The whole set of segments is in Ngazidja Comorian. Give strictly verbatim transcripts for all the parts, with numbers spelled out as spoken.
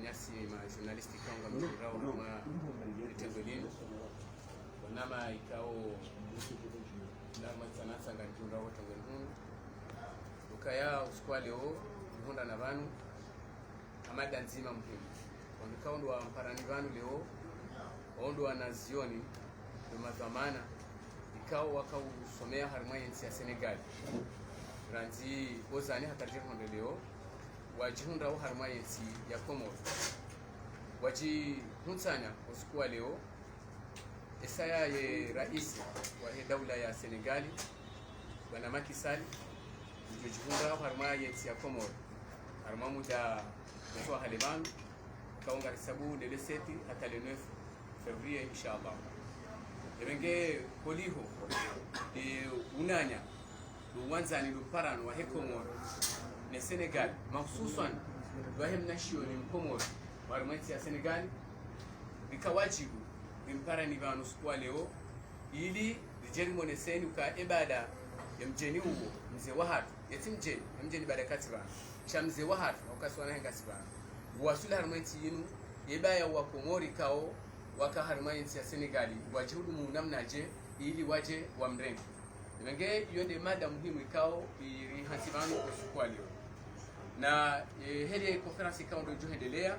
Nasi ma journaliste ikao ngamdjihundrao harumwa litengo linu. Wanama ikao ndaruma tsanatsa ngamdjihundrao tengoni hunu. Ukaya usiku wa leo, nihundrana pvanu, ha mada ndzima muhimu. Wandru ikao ndo wamparani pvanu leo, wao ndo wanazioni, ndo madhwamana, ikao wakausomea harumwa yentsi ya Senegal. Randzi ozani hata ridje rihundre leo, wadjihundrao harumwa yentsi ya Komori. Wadjihuntsanya usiku wa leo, esaya ye raisi wahe daula ya Senegal, bwana Macky Sall, udjo djihundrao harumwa yentsi ya Komori, harumwa muda utswa hale pvanu, ikao ngarisabu nde le sept hata le neuf février, inshallah. Ebe nge holiho, e, unanya, ndo wandzani, ndo mparano wahe Komori ne Senegal, mahususwan ndo wahe mnashioni Mkomori, harumwa yentsi ya Senegal, rika wadjibu rimparani pvanu usiku wa leo, ili ridje rimoneseni uka e baada ya mdjeni uwo, mze wahatru, yetsi mdjeni, e mdjeni baada katsi pvanu, sha mze wahatru, hauka si wana he ngasi pvanu, wasuli harumwa yentsi yinu, e baada ya Wakomori ikao waka harumwa yentsi ya Senegal, wadjihudumu namnadje, ili wadje wamrenge. Ebe nge iyo nde mada muhimu ikao iri hantsi pvanu usiku wa leo. Na, e, heli conférence ikao ndo idjo hendelea,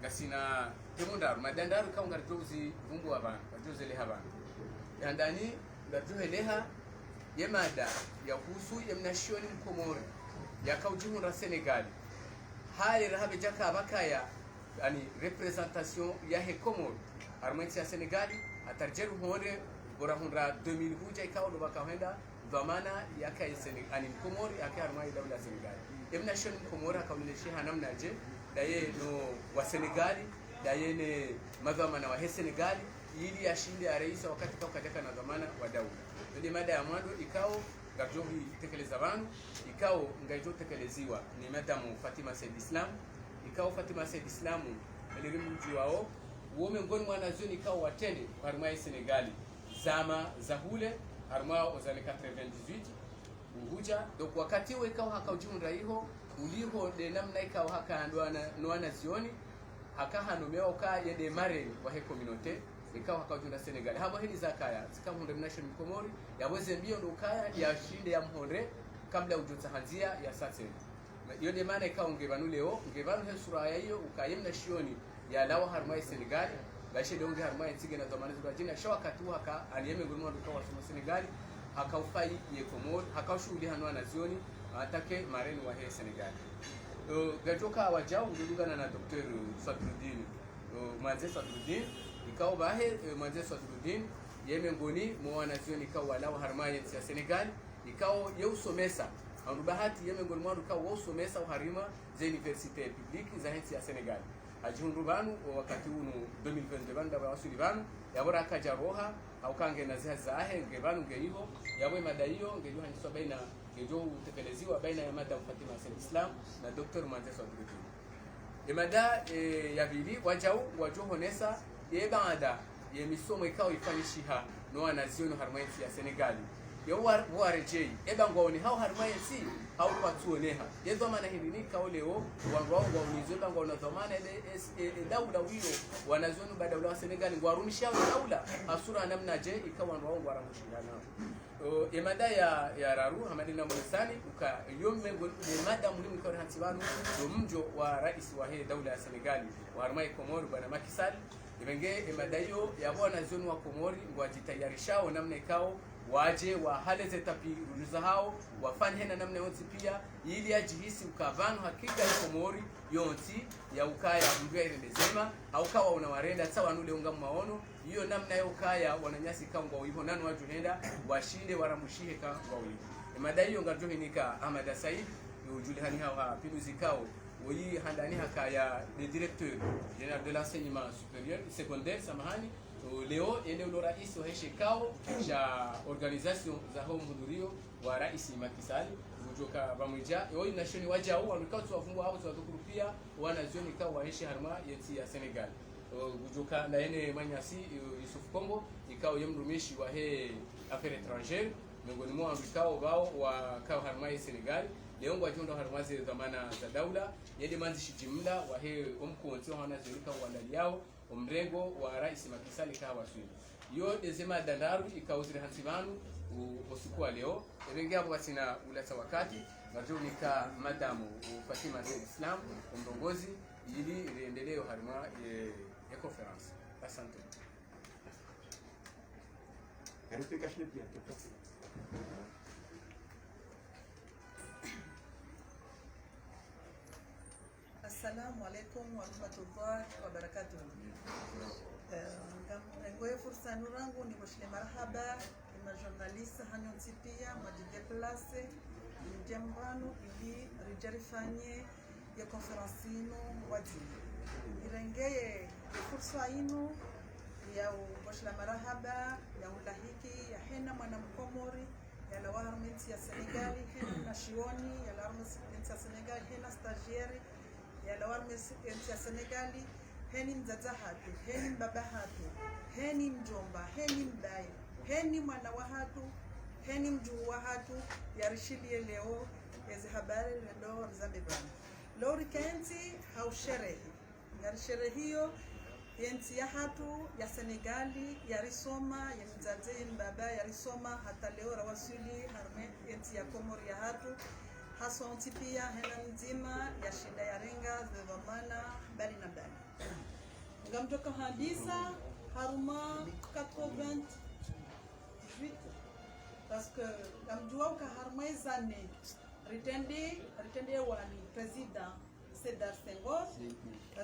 ngasina temu ndraru, mada ndraru ikao ngaridjo uzivumbuwa pvanu, ngaridjo uzeleha pvanu. Ya handani, ngaridjo heleha ye mada yahusu ye mnashioni Mkomori yakaudjihundra Senegal. Hale raha bedjaka pvakaya, yaani, représentation yahe Komori harumwa yentsi ya Senegal, hata ridje rihundre, bora hundra deux mille hudja ikao ndo pvaka hwenda dhwamana yakaye Sene-, yaani, Mkomori yakaye harumwa ye daula ya Senegal. E mnashioni Mkomori hakaulelesheha namnadje, ndaye no wa Senegal, ndaye ne madhwamana wahe Senegal, ili yashinde yareisa wakati ikao kadjakana dhwamana wa daula. Iyo nde mada ya mwando ikao ngaridjo huitekeleza pvanu, ikao ngaidjo tekeleziwa ni Madame Fatima Said Islam, ikao Fatima Said Islam, eli rimdjuwao, wo mengoni mwa wanazioni ikao watrende harumwa ye Senegal, zama za hule, harumwa ozane quatre-vingt-dix-huit, uhudja. Donc, wakati uwo ikao hakaudjihundra iho, uliho nde namna ikao hakahandwa na, no wanazioni, haka hanomewa uka ye nde marraine wahe communauté, ikao hakaudjihundra Senegal. Hapvo heli zakaya, zikamuhundre mnashioni Mkomori, yapvo ze mbio ndo ukaya, yashinde yamhundre, kabla udjo tsaha ndzia yasa tsena. Iyo nde maana ikao nge pvanu leo, nge pvanu he sura ya iyo, uka ye mnashioni yalawa harumwa ye Senegal, baishe leo nge harumwa yentsi nge na dhwamana zindru wadjina, sha wakati uwo haka, yaani ye mengoni mwa wandru ikao wasoma Senegal, hakaufai ye Komori, hakaushuhuliha no wanazioni, en tant que marraine wahe Senegal. Eh, ngadjoka wadjau, ngudungana na docteur Sadruddin, eh, Mwandze Sadruddin, ikao pvahe, eh, Mwandze Sadruddin, ye mengoni mwa wanazioni ikao walawa harumwa yentsi ya Senegal, ikao ye usomesa, hau ndo bahati ye mengoni mwa wandru ikao wo usomesa oharumwa ze université publique zahe ntsi ya Senegal. Hadjihundru pvanu, o wakati unu deux mille vingt-deux pvanu, ndapvo wasuli pvanu, yapvo rakadja roha, hauka nge na zihazi zahe, nge pvanu nge iho, yapvo e mada iyo, ngedjo hanyiswa baina, ngedjo utekeleziwa baina ya Madame Fatima Said Islam na docteur Mwandze Sadruddin. E mada, e, ya pvili, wadjau, wadjo honesa, e baada ye misomo ikao ifanyishiha no wanazioni harumwa yentsi ya Senegal. Ye wa-, waredjei, eba ngwaonehao harumwa yentsi, hau kwatsuoneha. Ye dhwamana hindri ni ikao leo, wandru wao ngwaonizwa eba ngwaona dhwamana, ebe, es-, e, e, daula wiyo, wanazioni ba daula wa Senegal, ngwarumishao daula, ha sura namnadje, ikao wandru wao ngwarangushihana. O, e mada ya, ya raru, hama nde namonesani, uka yo mengoni, e mada muhimu ikao ri hantsi pvanu, ndo mdjo wa raisi wahe daula ya Senegal, wa harumwa ye Komori, bwana Macky Sall. Ebe nge, e mada iyo, yapvo wanazioni wa Komori, ngwadjitayarishao namna ikao, wadje, wahaleze tapis rouge zahao, wafanye hena namna yontsi pia, ili yadjihisi uka pvanu hakika ye Komori yontsi, ya ukaya mndru ya irende zema, hauka waona warenda, tsa wanu leo ngamwaono, iyo namna yo ukaya wananyasi ikao ngwao iho nanu wadjo henda, washinde waramushihe ikao ngwao iho. E mada iyo ngaridjo hinika Ahmada Said, yo udjulihani hao ha pvindu zikao, woyi handani hakaya le directeur général de l'enseignement supérieur, secondaire, samahani, o, leo, ende ulo raisi wahe she ikao sha organisation zaho mhudhurio wa raisi Macky Sall, ngudjoka pvamwedja, e woyi mnashioni wadjau, wanu ikao tsiwavumbuwa hapvo tsiwadhukuru pia, wanazioni ikao waenshi harumwa yentsi ya Senegal. O, ngudjoka na yene mwananyasi, o, Youssouf Kombo, ikao ye mrumishi wahe affaires étrangères, mengoni mwa wandru ikao pvao wakao harumwa ye Senegal, Leo ngwadjo ndo harumwa ze dhwamana za daula, yende mwandzishi jimla wahe omkontsi wa wanazioni ka wandaliao, omrengo wa Raisi Macky Sall ka waswili. Yo ndeze mada ndraru ikao ziri hantsi pvanu, o, osiku wa leo, epvenge apvo katsina ulatsa wakati, ngamdjo nika madamu, o, Fatima Said Islam, omrongozi, ili riendelee harumwa, e, e conférence. Asante. Assalamu alaikum warahmatullahi wabarakatuh. Eh, ngam-, ngoye fursa inu rangu nivoshile marahaba, ema journaliste hanyu ntsi pia, mwadji déplacer, mdje mpvanu ili ridje rifanye ye conférence inu wadzima. Nirenge ye fursa inu ya uvoshila marahaba, ya ulahiki, ya hena mwana Mkomori, yalawa harumwa entsi ya Senegali, hena mwanazioni, yalawa harumwa entsi ya Senegali, hena stagiaire, yalawa harumwa entsi ya Senegali, heni mdzadze hatru, heni mbaba hatru, heni mdjomba, heni mbaye, heni mwana wahatru, heni mdjukuu wahatru, yarishiliye leo, ezi habari rendo rizambe pvanu. Leo rikentsi ha usherehi. Ngarisherehiyo, ye ntsi yahatru ya Senegali, yarisoma, ye mdzadze, ye mbaba, yarisoma, hata leo rawaswili, harumwa ye ntsi ya Komori yahatru, hasontsi pia, hena mdzima, yashinda yarenga, ze dhwamana, mbali na mbali. Ngamdjoka handisa, harumwa quatre-vingt-dix-huit, parce que ngamdjuwa uka harumwa ezi années, ritrende, ritrende wani, président, Sédar Senghor,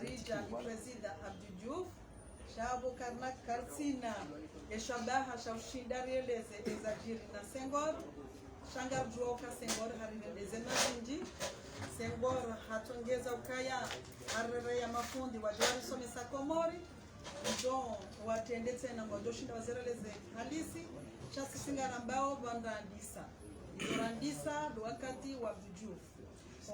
ridja ni président Abdou Diouf, sha apvo karina karitsina, ye shabaha sha ushinda rieleze ezadjiri na Senghor, sha ngamdjuwa uka Senghor harirendeze mazindji, Senghor hatrongeza ukaya, harire ya mafundi, wadjo warisomesa Komori, ndo watrende tsena, wadjo shinda wazireleze halisi, sha sisi ngarambao pvanu randisa. Izo randisa, ndo wakati wa Abdou Diouf.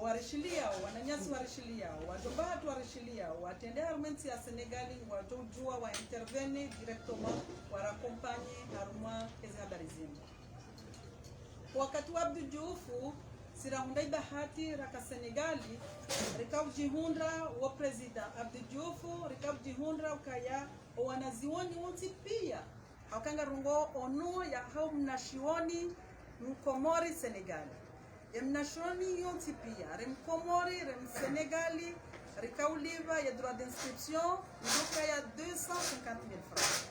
Warishiliyao, wananyasi warishiliyao, wadjomba hatru warishiliyao, watrende harumwa entsi ya Senegali, ngwadjo udjuwa wa intervenir directement, wa raccompagner harumwa ezi habari zinu. Wakati wa Abdou Diouf, si rahundra ibahati raka Senegali, rika udjihundra wo président Abdou Diouf, rika udjihundra ukaya, o wanazioni wontsi pia, hauka ngarongoo o nom ya hau mnashioni Mkomori Senegali. Ye mnashioni yontsi pia, re Mkomori, re Msenegali, rika ulipva ye droit d'inscription, nduka ya deux cent cinquante mille francs.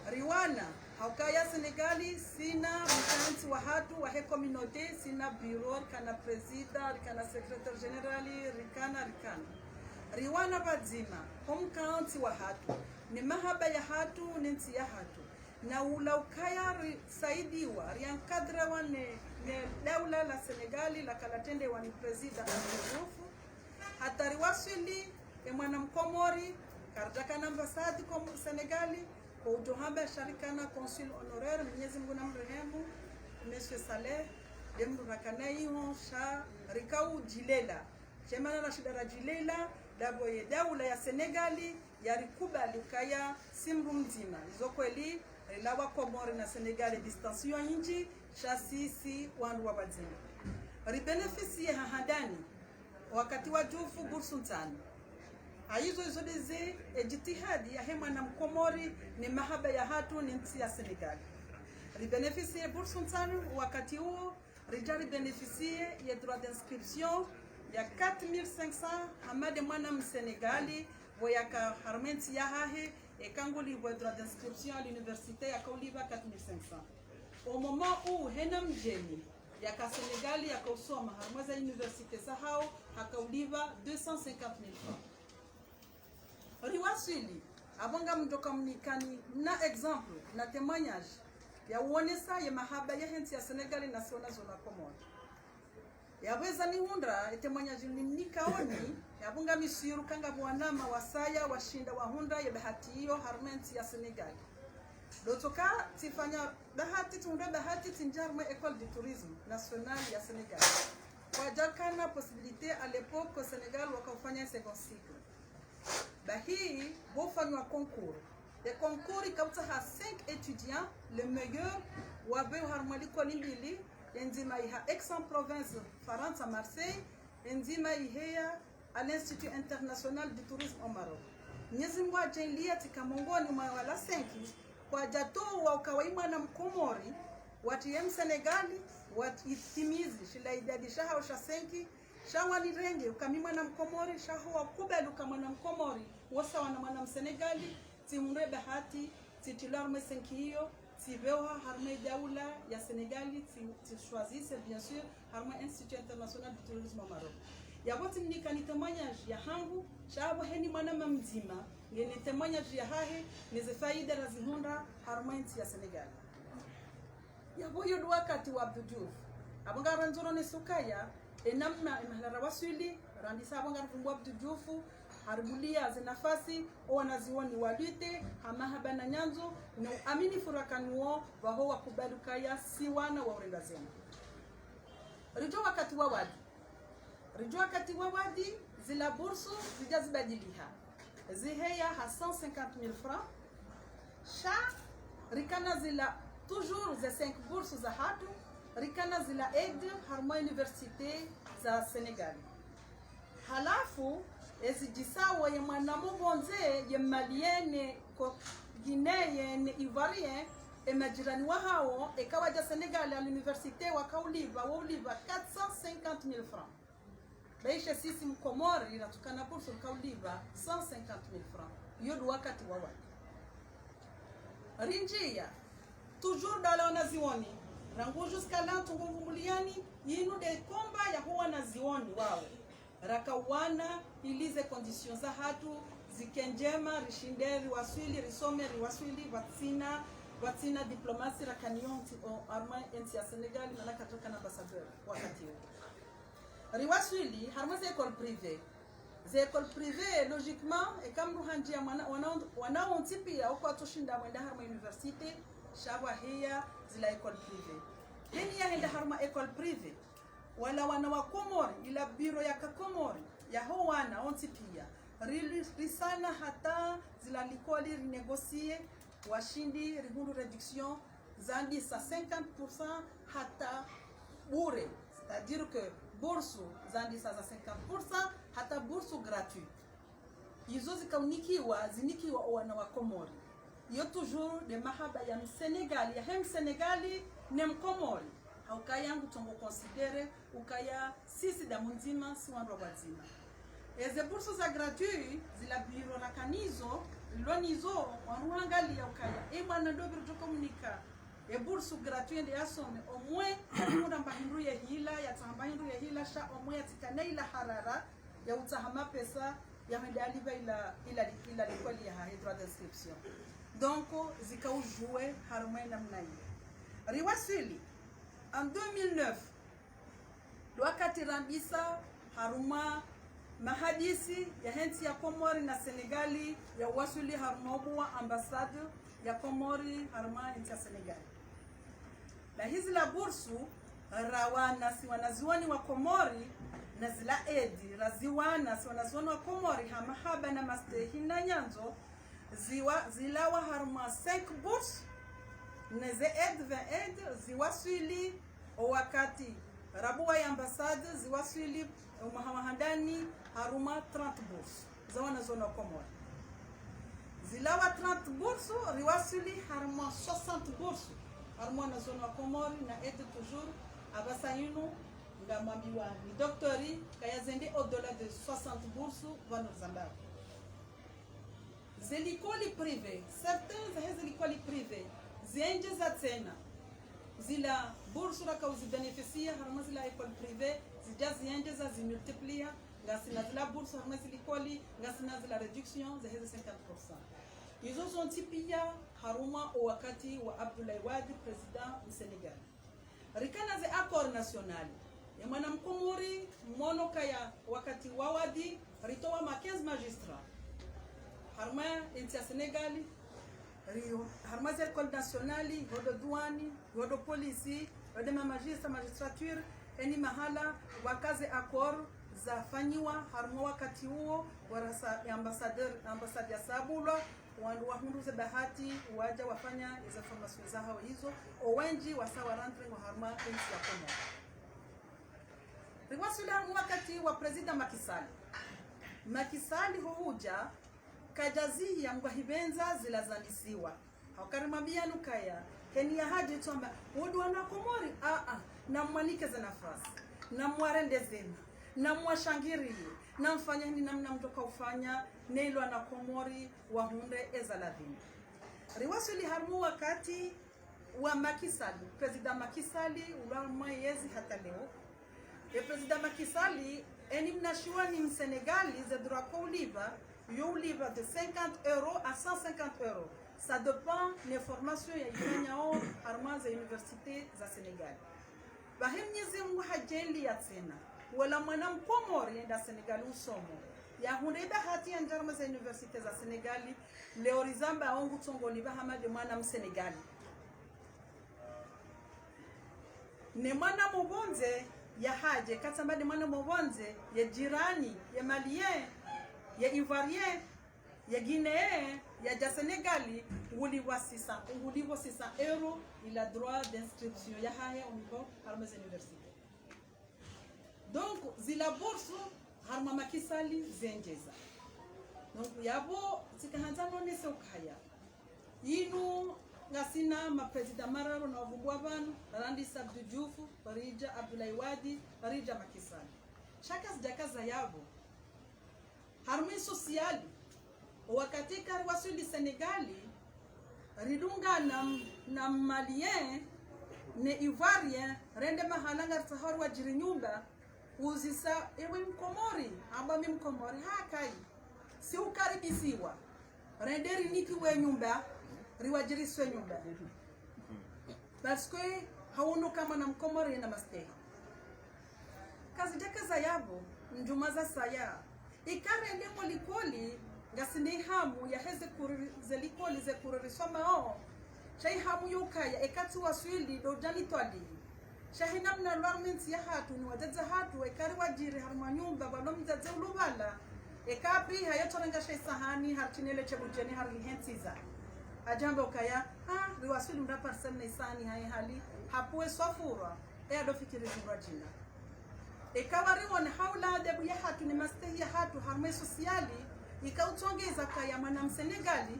Riwana, hauka ya Senegali, sina mkantsi wahatru, wahe communauté, sina bureau, rikana président, rikana secrétaire général, rikana, rikana. Riwana pvadzima, ho mkantsi wahatru, ne mahaba yahatru, ne ntsi yahatru. Na ula ukaya risaidiwa, ri encadrewa ne, ne daula la Senegali, laka latrendewa ni président Abdou Diouf. Hata riwaswili, e mwana Mkomori, karidjakana ambassade Kom-, Senegali, ko udjo hamba sha rikana consul honoraire, Mwenyezi Mungu namrehemu, Monsieur Saleh, nde mndru rakana iho, sha rika udjilela. She mana rashinda radjilela, ndapvo ye daula ya Senegali, yarikubali ukaya si mndru mdzima. Izo kweli, rilawa Komori na Senegali distance yo nyindji, sha sisi wandru wa pvadzima. Ribénéficier ha handani, wakati wa Diouf bourse ntsanu. Hayizo izo ndeze, e djitihadi yahe mwana Mkomori, ne mahaba yahatru, ne ntsi ya Senegali. Ribénéficier bourse ntsanu, wakati uwo, ridja ribénéficier ye droit d'inscription ya quatre mille cinq cents, hama nde mwana Msenegali, pvo yaka harumwa entsi yahahe, eka ngulipvo droit d'inscription à l'université yaka ulipva quatre mille cinq cents. Au moment où hena mdjeni yaka Senegali yaka usoma harumwa ze université zahao, haka ulipva deux cent cinquante mille francs. Riwaswili, apvo ngamdjoka mnikani na exemple, na témoignage, ya uonesa ye mahaba yahe ntsi ya Senegali na si wanazioni wa Komori. Yapvo eza nihundra, e témoignage nimnikaoni, yapvo ngami sûr uka ngapvo wanama wasaya, washinda wahundra ye bahati iyo harumwa entsi ya Senegali. Lotsoka tsifanya bahati, tsihundra bahati, tsindja harumwa école de tourisme nationale ya Senegal. Kwadjakana possibilité à l'époque au Sénégal waka ufanya second cycle. Bahi, pvo ufanywa concours. E concours ika utsaha cinq étudiants, les meilleurs, wapvewa harumwa likoli mbili, Enzima iha Aix-en-Provence, Farantsa, Marseille, enzima iheya à l'Institut International du Tourisme au Maroc. Mnyezi Mungu adjaanlia tsika mongoni mwa wala cinq, kwadjatowa uka waye mwana Mkomori, watsi ye Msenegali, watsi itimizi shila idadi shahao sha cinq, sha wanirenge uka mi mwana Mkomori, sha ho wakubali uka mwana Mkomori, wo sawa na mwana Msenegali, tsi mre bahati, tsitrilwa harumwa cinq iyo, tsipvehwa harumwa daula ya Senegali, tsi, tsi choisir, bien sûr, harumwa Institut International du Tourisme au Maroc. Yapvo tsimnika ni témoignage yahangu, sha apvo heni mwananya mdzima, ngena témoignage yahahe, neze faida razihundra harumwa entsi ya Senegali. Yapvo iyo ndo wakati wa Abdou Diouf. Apvo ngarandzo ronese ukaya, enamna emahala rawaswili, randisa apvo ngaripvumbua Abdou Diouf, haribulia zenafasi, owanazioni walutte, ha mahaba na nyandzo, no uaminifu rakana nawo, pvaho wakubali ukaya si wana wa urenda zema. Ridjo wakati wa Wade. Ridjo wakati wa Wade, zila bourse zidja zibadiliha. Ziheya ha cent cinquante mille francs. Sha, rikana zila, toujours ze cinq bourses zahatru, rikana zila aide harumwa université za Senegali. Halafu, ezidjisawo ye mwana mupvondze, ye Malien, ko Guinéen, ne Ivoirien, emajirani wahao, eka wadja Senegali à l'université wakaulipva, waulipva quatre cent cinquante mille francs. Baishe sisi Mkomori, ratsukana bourse rikaulipva cent cinquante mille francs. Iyo ndo wakati wa Wade. Rindjia, toujours dans la wanazioni, rangu jusqu'à là ntsongo mvumbuliani, inu nde combat yaho wanazioni wawo. Rakawana ili ze conditions zahatru zike ndjema, rishinde riwaswili, risome, riwaswili, pvatsina, pvatsina diplomatie rakana nayo ntsi, o, harumwa entsi ya Senegali, mana karidjakana ambassadeur wakati uwo. Riwaswili harumwa ze écoles privées. Ze écoles privées, logiquement, eka mdru handjia mwana, wana, wana wontsi pia, uko atsushinda wende harumwa université, sha pvaheya zila écoles privées. Heni yahenda harumwa école privée. Wala wana wa Komori, ila bureau yaka Komori, yaho wana wontsi pia. Rili-, risana hata zila likoli rinégocier, washindi rihundru réduction, zandisa cinquante pour cent hata bure. C'est-à-dire que bourse zandisa za cinquante pour cent hata bourse gratuite. Izo zikaunikiwa, zinikiwa owana wa Komori. Iyo toujours nde mahaba ya Msenegali, yahe Msenegali ne Mkomori. Ha ukaya ngu ntsongo considérer ukaya sisi damu ndzima, si wandru wadzima. Eze bourse za gratuit, zila bureau rakana nazo, rilo nazo, wandru wangalia ukaya, e mwana ndo pvi ridjo mnika e bourse gratuit nde yasome, au moins, yahundra mba hindru yehila, yatsaha mba hindru yehila, sha au moins yatsikana ila harara, ya utsaha mapesa, yahende alipva ila, ila, ila likoli yahahe droit d'inscription. Donc, zikaujuwe harumwa enamna iyo. Riwaswili, en deux mille neuf, ndo wakati randisa harumwa mahadisi yahe ntsi ya Komori na Senegali, ya uwaswili harumwa ubuwa ambassade ya Komori harumwa entsi ya Senegali. Na hizila bourse, rawana si wanazioni wa Komori, na zila aide, raziwana si wanazioni wa Komori, ha mahaba na mastehi na nyandzo, ziwa, zilawa harumwa cinq bourses, neze aide, vingt aide, ziwaswili, o wakati rabuwa ye ambassade, ziwaswili, o mwaha wa handani, harumwa trente bourses za wanazioni wa Komori. Zilawa trente bourses, riwaswili harumwa soixante bourses, harumwa wanazioni wa Komori, na aide toujours, apvasa inu, ngamwambiwa ni docteur, kaya zende au-delà de soixante bourses, pvanu Zambia. Ze likoli privées, certaines zaheze likoli privées, ziendjeza tsena. Zila bourses rakauzi bénéficier, harumwa zila écoles privées, zidja ziendjeza, zimultiplier, ngasina zila bourses harumwa ze likoli, ngasina zila réduction, zaheze cinquante pour cent. Izo zontsi pia, harumwa o wakati wa Abdoulaye Wade, président wa Senegal. Rikana ze accord national. Ye mwana Mkomori, mwono kaya wakati wa Wade, ritowa ma quinze magistrats. Harumwa entsi ya Senegal, ri-, harumwa ze école nationale, iho ndo douane, iho ndo police, iho ndo ma magistrats, magistrature, eni mahala, waka ze accord zafanyiwa harumwa wakati uwo, warasa ambassadeur, ambassade ya Sabulwa, wandru wahundru ze bahati, waja wafanya eza formation zahawo izo, owendji wasa warantrengo harumwa entsi ya Komori. Riwaswili harumwa wakati wa président Macky Sall. Macky Sall ho huja, kajazi ya mgwa hipvendza zila zandisiwa. Hauka rimwambia nukaya, heni ya haja itsamba, wodi wana Komori, a, a, namwanike ze nafasi, namwarende zema, namwashangiriye, namfanye heni namna mdjoka ufanya, ne ili wana Komori wahundre eza ladhimu. Riwaswili harumwa wakati wa Macky Sall, président Macky Sall, ulwa mwa yezi hata leo. E président Macky Sall, eni mnashiwa ni Msenegali, ze droit ko ulipva, yo ulipva de cinquante euros à cent cinquante euros. Ça dépend ne formation ya ifanyao harumwa ze université za Sénégal. Bahi Mnyezi Mungu hajaliya tsena, wala mwana Mkomori yenda Sénégal usomo, yahundre ibahati yandje harumwa ze université za Sénégal, leo rizamba ongu tsongoni ba hama de mwana Msenegali. Ne mwana mopvondze ya haja, katsamba de mwana mopvondze, ye jirani, ye Malien, ye Ivoirien, ye Guinéen, yaja Sénégal, ngulipvwa six cents, ngulipvwa six cents euros, il a droit d'inscription yahahe au niveau harumwa ze université. Donc, zila bourse harumwa Macky Sall zendjeza. Donc, yapvo, tsikahandza nonese ukaya, inu ngasina ma président mararu na wavumbwa pvanu, randisa Abdou Diouf, parija Abdoulaye Wade, parija Macky Sall. Sha kazidjaka za yapvo. Harumwa social, owakati kariwaswili Sénégal, ridungana na Malien ne Ivoirien, rende mahala ngaritsaho riwajiri nyumba, uzisa, ewe Mkomori, amba mi Mkomori, ha kayi. Si ukaribisiwa. Rende rinikiwe nyumba, riwajiriswe nyumba. Parce que hauno ka mwana Mkomori yena mastehi. Kazidjaka za yapvo, ndjuma za saya. Ika rende mo likoli, ngasina ihamu yahe ze kuru, ze likoli ze kuru risomao. Sha ihamu yukaya, eka tsiwaswili, ndo udja nitwalihi. Sha hena mna lwa harumwa entsi yahatru, ni wadzadze hatru, eka riwajiri harumwa nyumba, pvalo mdzadze ulupvala. Eka apvi, hayo tsorenga sha isahani, haritsinele she budjeni, harilihentsiza. Ajamba ukaya, ha, riwaswili mra parcelle na isahani, hayi hali, hapvuwe swafura, e ado fikiri zindru djina. Eka wariwona haula adabu yahatru ne mastehi yahatru harumwa social, ika utsongeza kaya mwana Msenegali,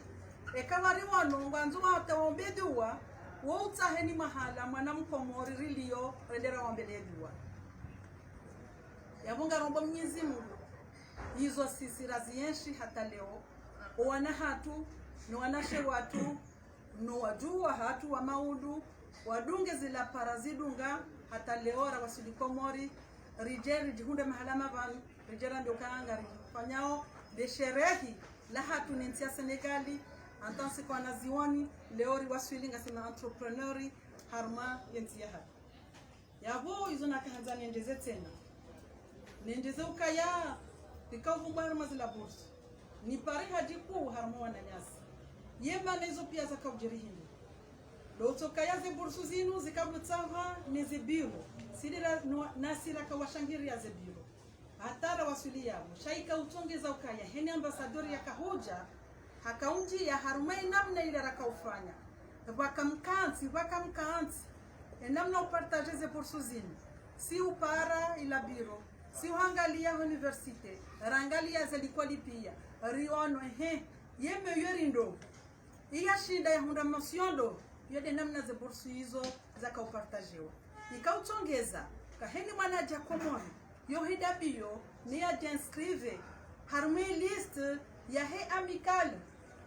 eka wariwono ngwandzo wata waombe dua, wo utsahe ni mahala mwana Mkomori riliyo, rende raombe le dua. Yapvo ngarombo Mnyezi Mungu, izo sisi razienshi hata leo, owana hatru, no wanashe watru, no wadjuhu wahatru wa maudu, wadunge zila para zidunga, hata leo rawaswili Komori, ridje ridjihundre mahala mapvanu, ridje rambe ukaya ngarifanyao, nde sherehi, lahatru ne ntsi ya Sénégal, en tant que wanazioni, leo riwaswili ngasi ma entrepreneur, harumwa ye ntsi yahatru. Yapvo izo nakahandza nendjeze tsena. Nendjeze ukaya, rika uvumbwa harumwa zila bourse. Ni pare hadjiku harumwa wananyasi. Ye mana izo pia zaka udjiri hindri. Ndo utsokaya ze bourse zinu zika utsahwa ne ze biro. Sirira no, nasi raka washangiriya ze biro. Hata rawaswili yapvo, sha ika utsongeza ukaya, heni ambassadeur yaka hudja, haka undjiya harumwa inamna ila raka ufanya. Pvaka mkantsi, pvaka mkantsi. Enamna upartaje ze bourse zinu. Si upara ila biro. Si uhangaliya université. Rangaliya ze likoli pia. Riono, ehe. Ye meilleur ndo. Iya shinda yahundra mention ndo, iyo nde namna ze bourse izo zaka upartajewa. Ika utsongeza, ka heni mwana adja Komori, yo hidja biyo, ni yadja inscrire, harumwa liste yahe amicale,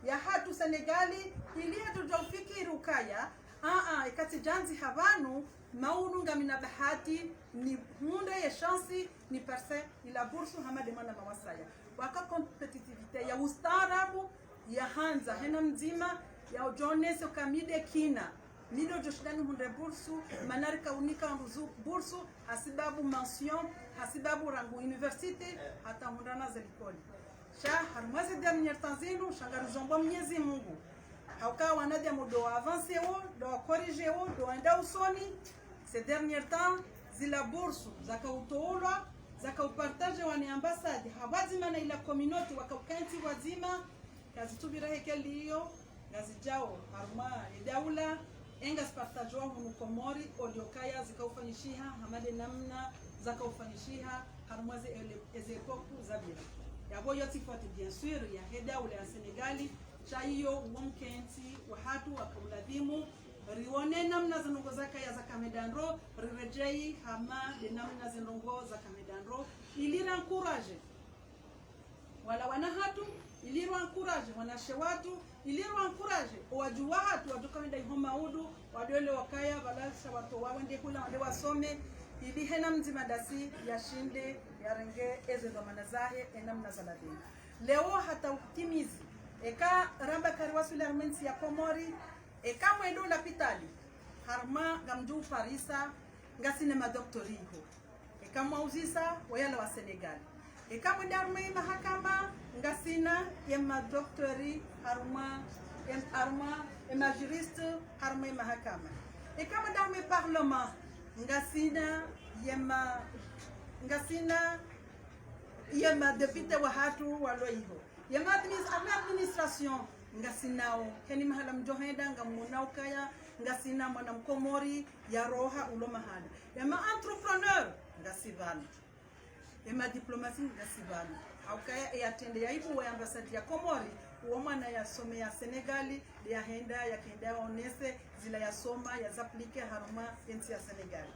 yahatru Sénégal, ili yadodja ufikiri ukaya, a, a, ika tsidjandzi ha pvanu, maunu ngamina bahati, nihundre ye chance, ni parcelle ila bourse hama nde mwana mawasaya. Waka compétitivité ya ustaarabu, yahandza, hena mdzima, ya udjonese uka mi nde kina. Mi ndo djoshinda nihundre bourse, mana rika unika wandru zu bourse, hasibabu mention, hasibabu rangu université, hata hundra na ze likoli. Sha, harumwa ze dernier temps zinu, sha ngarizombo Mnyezi Mungu. Hauka wanadamu ndo wa avancer wo, ndo wa corriger wo, ndo wenda usoni. Ces derniers temps, zila bourse, zaka utolwa, Zaka upartagewa ne ambassade, ha pvwadzima na ila communauté waka ukentsi pvwadzima, kazitsupvira hekeli iyo, ngazidjao harumwa edaula, e ngazipartagewa hunu Komori, olio kaya zika ufanyishiha, hama de namna zaka ufanyishiha, harumwa ze ele-, eze époque zapvira. Yapvo yo tsi faute, bien sûr, yahe daula ya Senegali, sha iyo uwo mkentsi wahatru waka uladhimu, rione namna ze ndrongoo zakaya zaka hwenda ndro, riredjeyi hama de namna ze ndrongoo zaka hwenda ndro, ili ra encourager wala wana hatru, ili ra encourager wanawashe watru, ili ra encourager owadjuhu wahatru, wadjo ka hwenda iho maudu, wadjo elewa kaya pvala sha watowa wende hula wende wasome, ili hena mdzima dasi yashinde yarenge eze dhwamana zahe, e namna za ladhimu. Leo hata utimizi, eka ramba kari waswili harumwa entsi ya Komori, eka mwendo lapitali, harumwa ngamdjo uparisa, ngasina madocteur iho. Eka mwauzisa, wayala wa Senegal. Eka mwenda harumwa emahakama, ngasina yemadocteur harumwa, em-, harumwa emajuriste harumwa emahakama. Eka mwenda harumwa eparlement, ngasina yema, ngasina yemadéputé wahatru walo iho. Yema adminis-, ame administration, ngasinao. Heni mahala mdjo henda, ngamwonao kaya, ngasina mwana Mkomori, yaroha ulo mahala. Yema entrepreneur, ngasi pvanu. Yema diplomate, ngasi pvanu. Haukaya, eyatrende yaibu wa ambassade ya Komori, uwo mwana yasome ya Senegali, yahenda, yakenda yaonese, zila yasoma, yazaplike harumwa entsi ya Senegali.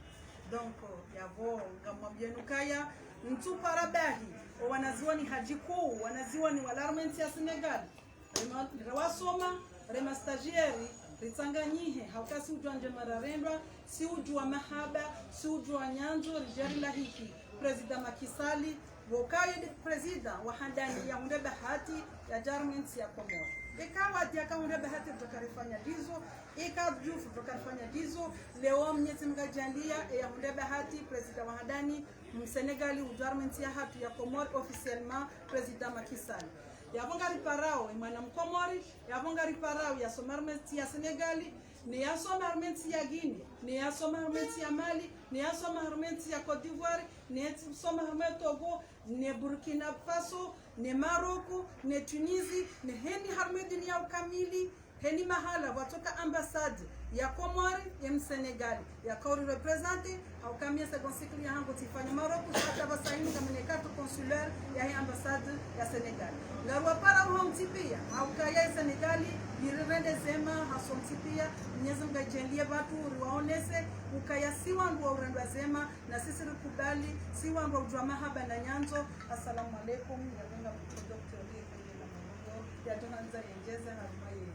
Donc, yapvo, ngamwambienu kaya, ntsupara bahi, owanazioni hadji kuu, wanazioni wala harumwa entsi ya Senegali. Rema-, rewasoma, rema stagiaire, ritsanganyihe, hauka si udjua ndjema rarendwa, si udjua mahaba, si udjua nyandzo, ridje rilahiki président Macky Sall, pvokaye de président wa handani yahundre bahati yadje harumwa entsi ya Komori. Eka wadi yakahundre bahati, ridjo ka rifanya ndizo, eka djufu, ridjo ka rifanya ndizo, leo Mnyezi Mngu hadjaanlia, eyahundre bahati, président wa handani, Msenegali, udjo harumwa entsi yahatru ya Komori, officiellement, président Macky Sall. Yapvo ngariparao, emwana Mkomori, yapvo ngariparao, yasoma harumwa entsi ya Senegali, ne yasoma harumwa entsi ya Guinée, ne yasoma harumwa entsi ya Mali, ne yasoma harumwa entsi ya Côte d'Ivoire, ne yasoma harumwa Togo, ne Burkina Faso, ne Maroc, ne Tunisie, ne heni harumwa dunia ukamili, heni mahala pvwatsoka ambassade ya Komori, ye Msenegali, yaka uri représenter, hauka mie second cycle yahangu tsifanya Maroc, hata pvasa inu ngamina carte consulaire yahe ambassade ya Senegal. Ngariwaparao wontsi pia, haukaya Senegali, yirirende zema, hasontsi pia, Mnyezi Mngu hadjaanlie pvatru, riwaonese, ukaya si wandru wa urendwa zema, na sisi rikubali, si wandru wa udjua mahaba na nyandzo. Assalamu alaikum, yavenga mkuu docteur, yadjo handza yendjeze harumwa ye.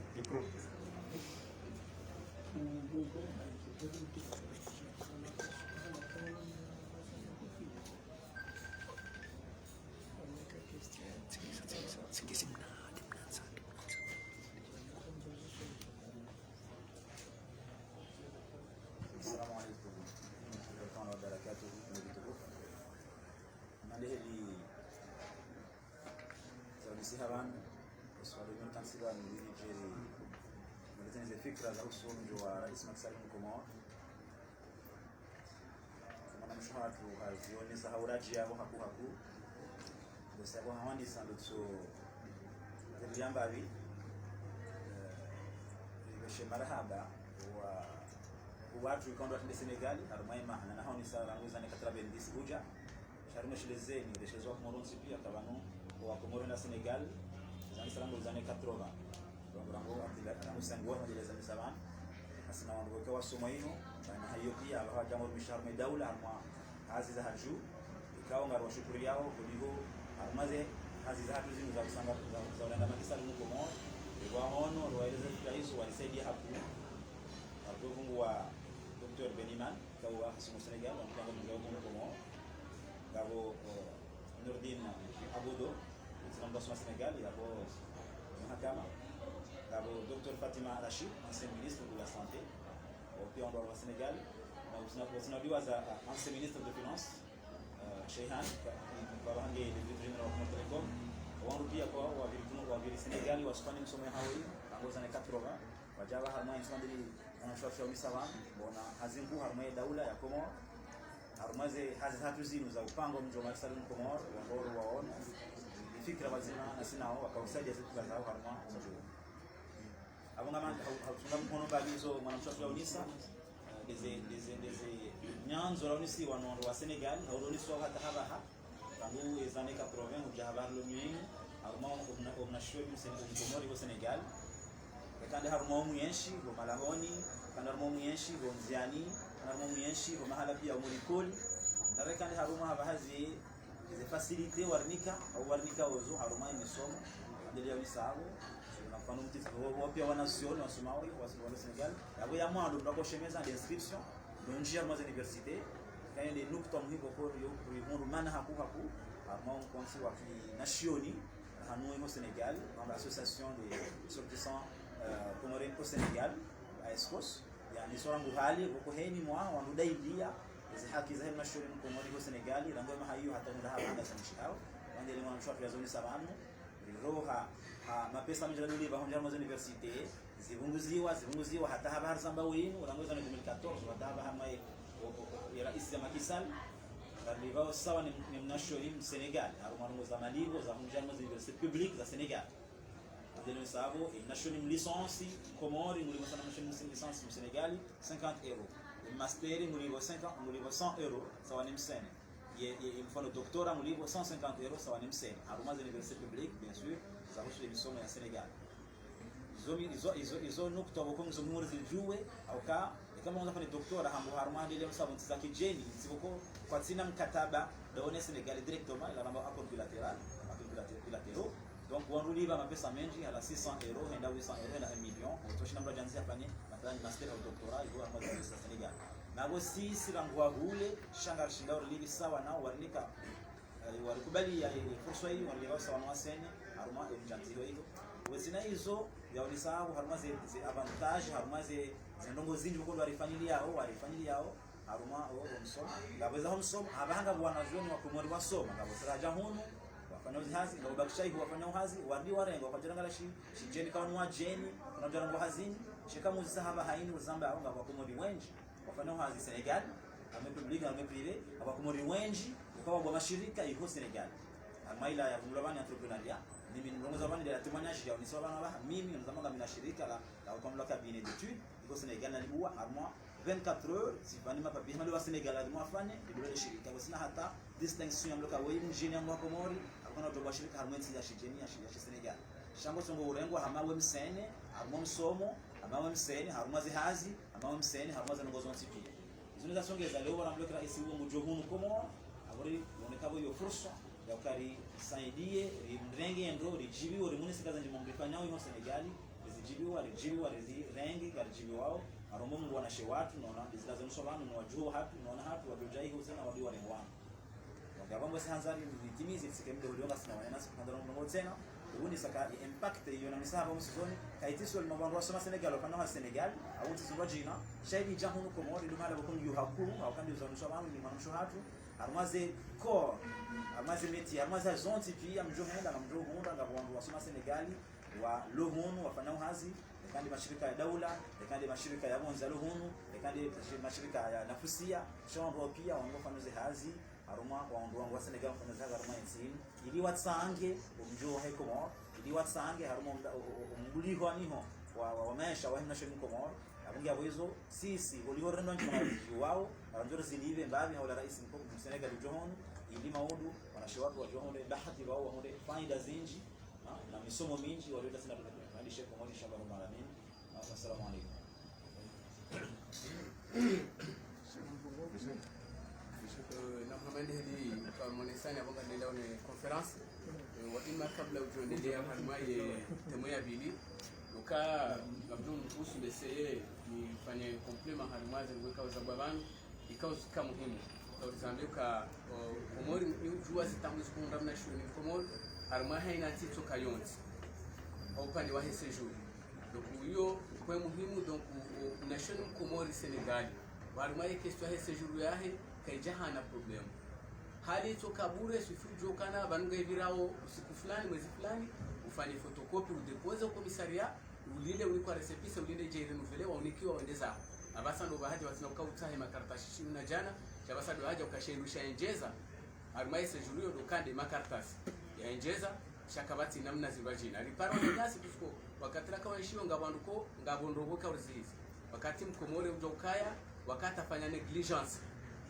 Assalamu alaikum warahmatullahi wabarakatuh. Nandeheli Saudi si habana, swali mimi kansi ba mimi jeri, mimi tena ze fikra za uhusu mdjo wa Rais Macky Sall mu Komori. Kama na mshuha tu hazionesa hauraji yabo haku haku. Ndio sababu hawandisa ndotso ziliamba bi. Eh, ibeshe marahaba wa, wa wandru ikao ndo watrende Senegali, harumwa ema, na nahao ni sa rangu zane quatre-vingt-dix udja. Sha rimweshelezeni, resheleza wa Komoro wontsi pia, ka pvanu wa Komoro na Senegal, zani sarangu zane quatre-vingts. Rangu, rangu, rangu sangu wa majeleza misabani. Hasina wandru weka wasoma inu, bana hayo pia, aba hadja mwa misharu me daula, harumwa hazi za hadju, ikao ngariwashukuriyao, kuliko, harumwa ze hazi za hadju zinu za usanga, za, za ulanda Macky Sall mu Komoro, riwaono, riwaeleze fikra izo, warisaidia haku, haku vungu wa Docteur Beniman, kawa hasimu Senegal, wa mpango mngu wa Komoro. Ngapvo, eh, Nourdine Abodo, mtsinamda suma Senegal, yapvo mahakama. Ngapvo Docteur Fatima Rachid, ancien ministre de la Santé, pia ndo wa Senegal. Na utsina, utsina diwa za, eh, ancien ministre de Finances, eh, Cheikh Anne, ka, ka, ka hange directeur général wa Comores Telecom. Wandru pia kwa waviri, waviri Senegal, wasufanya msomo ya hawi, rangu zane quatre-vingts. Wadja harumwa entsi wandri, wana shwa shwa misabani, bona hazi nkuu harumwa ye daula ya Komoro. Harumwa ze hazi zahatru zinu za upanga omdji wa Marseille Mkomori, wandru waona, fikira wazima na sinao, wakausaidia ze fikira zao harumwa omdji. Apvo ngama, hau-, hausunga mhono mbapvi izo mwanamshe watru yaonesa, eh, ndeze, ndeze, ndeze nyandzo raonesiwa no wandru wa Sénégal, hau raonesiwa hata hapvaha, tangu eza années quatre-vingts, udja hapvaha lo nyunyu, harumwa omna-, omnashioni mse-, Mkomori ho Sénégal. Reka nde harumwa omwenshi, ho Malahoni, reka nde harumwa omwenshi, ho Ndziani, reka nde harumwa omwenshi, ho mahala pia ho likoli. Na reka nde harumwa hapvaha ze, ze facilité warinika, hau warinika ozo, harumwa emisomo, ndelea misabo. Na mfano mtiti, wo, wo pia wanazioni, wasomao, wasi-, wana Sénégal. Yapvo ya mwando, mndru akoshemeza, nde inscription, ndo ndjia harumwa ze université. Kayo nde nukta muhimu ko yo, kurihundru mana haku haku, harumwa omkontsi wa kinashioni, hanu iho Sénégal, namba Association des Ressortissants, euh, Comoriens au Sénégal, AESCOS, yaani zo rangu hale, pvoko heni mwa, wandru dailia, ezi haki zahe mnashioni Mkomori ho Sénégal, rangu emaha iyo hata munda hapvanda sa mshihao, wandele mwanamshe watru yazonesa pvanu, riroha, ha, mapesa mendji ralipva, hondja harumwa ze université, zipvunguziwa, zipvunguziwa, hata hapvaha rizamba wenu, rangu eza années deux mille quatorze, hata hapvaha harumwa ye, o, o, o, ye raisi ya Macky Sall, ralipvao sawa ne, ne mnashioni Msénégal, harumwa ndrongoo za malipvo, za hondja harumwa ze université publique za Sénégal. Ndele misabo, e mnashioni mlicence, Komori, ngulipvo sawa ne mnashioni mlicence Msénégal, cinquante euros. E master, ngulipvo cinquante, ngulipvo cent euros, sawa ne msene. Ye, ye, ye mfano doctorat, ngulipvo cent cinquante euros, sawa ne msene. Harumwa ze université publique, bien sûr, zahusu emisomo ya Sénégal. Izo mi-, izo, izo, izo nukta pvoko ngizo muhimu rizidjuwe, hauka, eka mndru ngwandzo fanye doctorat, hamba harumwa ndele misabo ntsi za kidjeni, ntsi pvoko, kwatsina mkataba, ndawo ne Sénégal directement, ila ramba accord bilatéral, accord bilaté-, bilatéraux. Donc, wandru ulipva mapesa mendji, hala six cents euros, henda huit cents euros, henda un million, utoshinda mndru yadje yafanye, mathalan, master au doctorat, iho harumwa ze université za Sénégal. Na pvo sisi rangu wa hule, sha ngarishinda urilipvi sawa nao, warinika, eh, warikubali ya, eh, fursa iyo, warilipva sawa no wasene, harumwa, eh, mdjandzi iyo iyo. Wezina izo, yaonesa apvo harumwa ze, ze avantages, harumwa ze, ze ndrongoo zindji pvoko ndo warifanyiliyao, warifanyiliyao, harumwa o, o msomo. Ngapvo eza ho msomo, apvaha ngapvo wanazioni wa Komori wasoma, ngapvo sira hadja hunu, wafanya uzi hazi, ngapvo bakisha iho wafanya uhazi, warudi warengwa, kwadjiranga la shi, shidjeni kawo ni wadjeni, kuna djarangwa hazini, sheka muzisa hapvaha ini uzamba apvo ngapvo Wakomori wendji, wafanya uhazi Sénégal, harumwa public, harumwa privé, ngapvo Wakomori wendji, ukawa ngwa mashirika iho Sénégal. Harumwa ila ya vumulwa pvanu entrepreneuriat, mimi nilongoza pvanu nde la témoignage yaonesa pvanu apvaha, mimi nizamba ngamina shirika la, la ukamula cabinet d'études, iho Sénégal nalibua, harumwa vingt-quatre heures, zipvani mapapie, hama ndo wa Sénégal lazima wafanye, ndilo le shirika, kwasina hata distinction ya mloka weyi mdjini yangu wa Komori, hakuna utoka shirika harumwa entsi ya shidjeni ya shi-, ya shi Sénégal. Sha ngo songo urengwa hama we msene, harumwa msomo, hama we msene, harumwa zihazi, hama we msene, harumwa ze ndrongoo zontsi pia. Izo nde zasongeza leo pvwana mloka raisi wo mdjo hunu Komori, apvo riwoneka pvo iyo fursa, ya uka risaidie, rimrenge ndro, ridjibiwe, rimunise kazi ndjema mrifanyao iho Sénégal, rizidjibiwa, ridjibiwa, rizirenge, ngaridjibiwao, harumwa Mungu wanashe watru, nona, ndizila zenu sho pvanu, no wadjuhu hatru, nona hatru, wadjodja iho tsena, wadi warengwa. Donc, apvo ngwasi handza ri, nitimize, tsike mdo hulio ngasina wananya, siku handza rongo tsena, uwuni saka, i impact, iyo na misaha pvo msizoni, kaitsi sio lima wandru wasoma Sénégal, wafanya uhazi Sénégal, au ntsi zindwa djina, sha ili dja hunu Komori, ndo mahala pvoko ngiyo hakuu, hauka ndiyo zanu sho pvanu, ni mwanamshe hatru, harumwa ze corps, harumwa ze métiers, harumwa ze zontsi pia mdjo henda na mdjo hundra, ngapvo wandru wasoma Sénégal, walo hunu, wafanya uhazi, reka nde mashirika ya daula, reka nde mashirika ya pvondze yalo hunu, reka nde mashirika ya nafusia, sha wandru pia, wandru wafanya ze hazi, harumwa, wandru wangu wa Sénégal wafanya ze hazi harumwa entsi inu, ili watsange, omdjo wahe Komori, ili watsange, harumwa omda-, o-, o-, o-, ombuliho aniho, wa, wa, wa maesha, wahe mnashioni Mkomori, apvo ngiapvo izo, sisi, oliho rendo ndjima na wao, randzo rizilipve, mbapvi, haula raisi Mko-, Msénégal udjo hunu, ili maudu, wanashe watru wadjo hunu, bahati wao, wahundre, faida zindji, ha, na misomo mindji, walio ndasi na, na, na, na, inshallah, rabbal alamin. Assalamu alaikum. Eh, na Mohamed Heli, kwa monesani, apvo ngandelea one conférence. Eh, wa ima kabla udjondelea harumwa ye thème ya pvili. Uka, ngapvo mkusu mbese ye, nifanye complément harumwa ze ngweka uzabwa pvanu. Ikao zika muhimu. Ikao zambe uka, o, Komori, ni udjuwa zitambu zikundra mnashioni Komori, harumwa haina ntsi tsoka yontsi. Kwa upande wahe séjour. Donc, iyo, kwe muhimu, donc, o, o, mnashioni Mkomori Sénégal. Harumwa ye question yahe séjour yahe, kaidja hana problème. Hali tsoka bure, sufi udjo kana, pvanu ngayipvirao, usiku fulani, mwezi fulani, ufanye photocopie, udéposer au commissariat, ulinde unikwa récépissé, ulinde idje irenouvelé, waunikiwa wende zaho. Apvasa ndo pvahadja watsina uka utsahe makaratasi shinu na djana, Sha pvasa ndo hadja uka she ndru sha endjeza, harumwa ye séjour iyo ndo uka nde makartasi ya endjeza, sha kapvatsi namna zipvadjina. Ripara wananyasi, puisque wakati raka waenshio ngapvo wandru ko, ngapvo ndrongoo ka urizizi. Wakati mkomori udjo ukaya, wakati afanya négligence.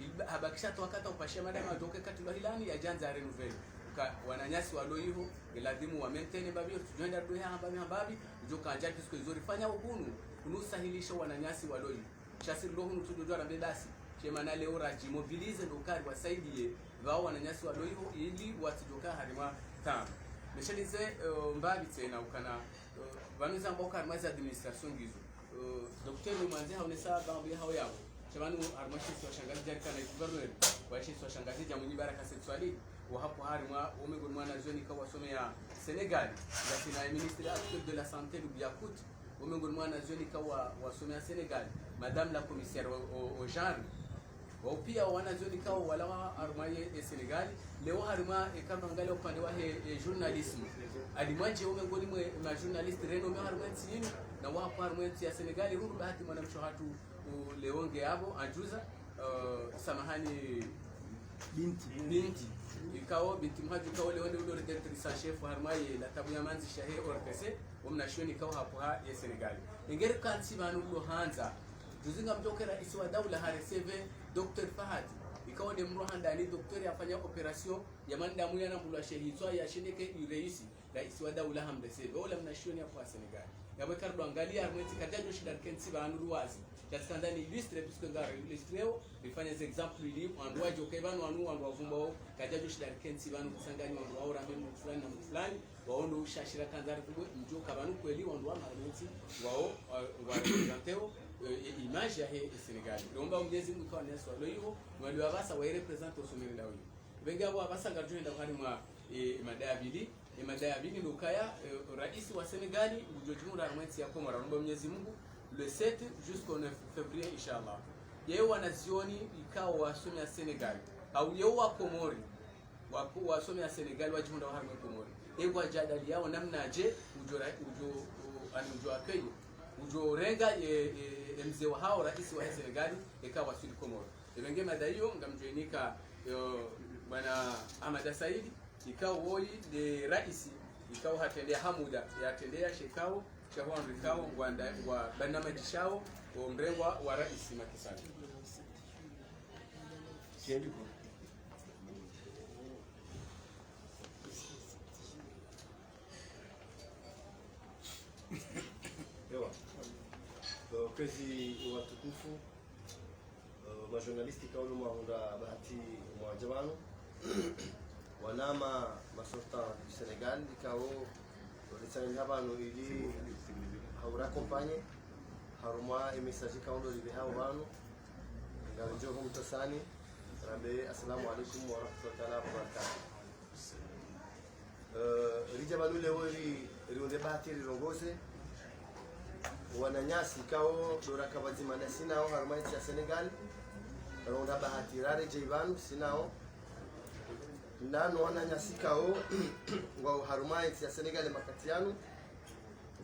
Ili ba-, habakisha tu wakati upashia madama udjo uke kati lwa hilani, yadjandza ya renouveler. Uka wananyasi walo iho, nge ladhimu wa maintenir mbapvi, iyo tsudjo henda ndo ya hambapvi hambapvi, udjo kandja puisque izo rifanya uhunu, hunu usahilisha wananyasi walo iho. Sha si rilo hunu tsudjo djua rambe basi. She mana leo radjimobiliser ndo uka riwasaidie, pvao wananyasi walo iho, ili watsidjo ka harimwa taabu. Meshelize, eh, mbapvi tsena ukana, eh, pvanu zamba uka harimwa ze administration ngizo. Eh, docteur Mwandze haonesa pvamwe hao yapvo. Sha pvanu harimwa she isiwa sha Ngazidja rikana gouverneur wa she isiwa sha Ngazidja Mwinyi Baraka Said Soilihi, wa hapvo harimwa, wo mengoni mwa wanazioni ka wasomea Sénégal. Ngasina ye ministre actuel de la santé, Loub Yakouti, wo mengoni mwa wanazioni ka wa, wasomea Sénégal, madame la commissaire au, au, au genre. Wao pia wanazioni ka walawa harimwa ye, ye Sénégal, leo harimwa, e, kamba ngale upande wa he, e, journalisme. Ali Mwanje wo mengoni mwe ma journaliste renommé harimwa ntsi yinu, na wa hapvo harimwa ntsi ya Sénégal, ruru bahati mwanamshe hatru, u, leo nge yapvo, ajuza, eh, samahani, Binti. Binti. Ikao, Binti Mhadju ikao leo nde ulo rédactrice en chef harimwa ye la table ya mandzisha he O R T C, wo mnashioni ikao hapvo ha ye Sénégal. Engeri kantsi pvanu ulo handza. Juzi ngamdjo uke raisi wa daula ha recevoir docteur Fahad. Ikao nde mdru handani docteur yafanya opération ya mwanadamu yanambulwa she hitswa yashindeke yu raisi. Raisi wa daula hamrecevoir. Ola mnashioni hapvo ha Sénégal. Yapvo eka ridjo angalia harimwa entsi kadjadjo shinda rikentsi pvanu ruwazi. Sha tsikandza ni illustre, puisque ngari illustreo, rifanye ze exemple ili, wandru wadjo ke pvanu wanu, wandru wavumba wo, kadjadjo shinda rikentsi pvanu kutsanganya wandru wao, rambe mndru fulani na mndru fulani, wao ndo ushashira kandza rifungwe, mdjo ka pvanu kweli, wandru wa harimwa entsi, wao, wa, wa représenter wo, eh, e, image ya he, e Sénégal. Lomba Mwenyezi Mungu ikao wananyasi walo iho, waliwa pvasa wa représenter wo someri ndawo iho. Pvenge apvo apvasa ngaridjo henda harimwa, e, mada ya pvili. E, mada ya pvili ndo ukaya, e, raisi wa Sénégal, ngudjo djihundra harimwa entsi ya Komori, lomba Mwenyezi Mungu, le sept jusqu'au neuf février, inshallah. Yeye wanazioni ikao wasomea Sénégal, au yeye wa Komori, wa, wasomea Sénégal, wadjihundra harimwa Komori. Ego ajadali yao namnaje, udjo ra-, udjo, u-, ani udjo accueillir, udjo renga, e, e, e mze wahao, raisi wa Sénégal, eka waswili Komori. Epvenge mada iyo ngamdjo inika, yo, bwana Ahmada Saidi, ikao woyi nde raisi, ikao hatrendea ha muda, yatrendea she ikao, sha hwandru ikao, ngwanda, ngwa barnamaji shao, o mrengwa wa raisi Macky Sall. Ewa. Eh, kwezi watukufu, eh, ma journaliste ikao mwahundra bahati mwadja pvanu. Wanama ma sortants du Sénégal, ikao ritsanganya pvanu ili hau raccompagner harumwa e message ikao ndo ripvehao pvanu. Ngaridjo ho mtsosani, rambe, assalamu alaikum wa rahmatullahi taala wa barakatuh. Eh, ridja pvanu leo ri, rihundre bahati rirongoze wananyasi ikao ndo raka pvadzima nasi nao harumwa entsi ya Sénégal, rihundra bahati raredjei pvanu si nao. Nano wananyasi ikao ngwao harumwa entsi ya Sénégal makati yanu.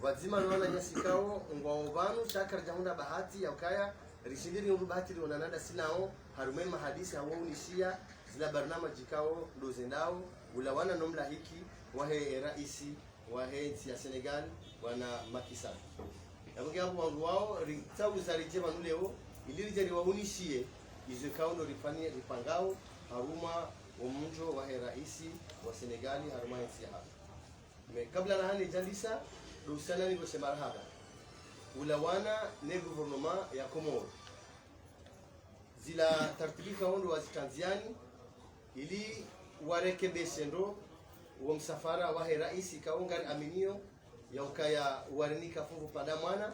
Pvadzima no wananyasi ikao ngwao pvanu, sha karidjahundra bahati ya ukaya rishindi rihundru bahati rionana nda si nao, harumwa e mahadisi hawaunishiya zila barnamaji ikao ndo zendao, ulawana no mlahiki wahe raisi wahe ntsi ya Sénégal, bwana Macky Sall. Yapvo nge apvo wandru wao, ritsauza ridje pvanu leo, ili ridje riwaunishiye izo ikao ndo rifanye, ripangao, harumwa o mdjo wahe raisi wa Sénégal, harumwa entsi yahatru. Mais kabla na hane djandisa, ndo usana nipvoshe marahaba. Ulawana ne gouvernement ya Komori. Zila tartibu ikao ndo wazitandziani, ili warekebeshe ndo wo msafara wahe raisi ikao ngari aminio, ya ukaya warinika funvu pvanda mwana,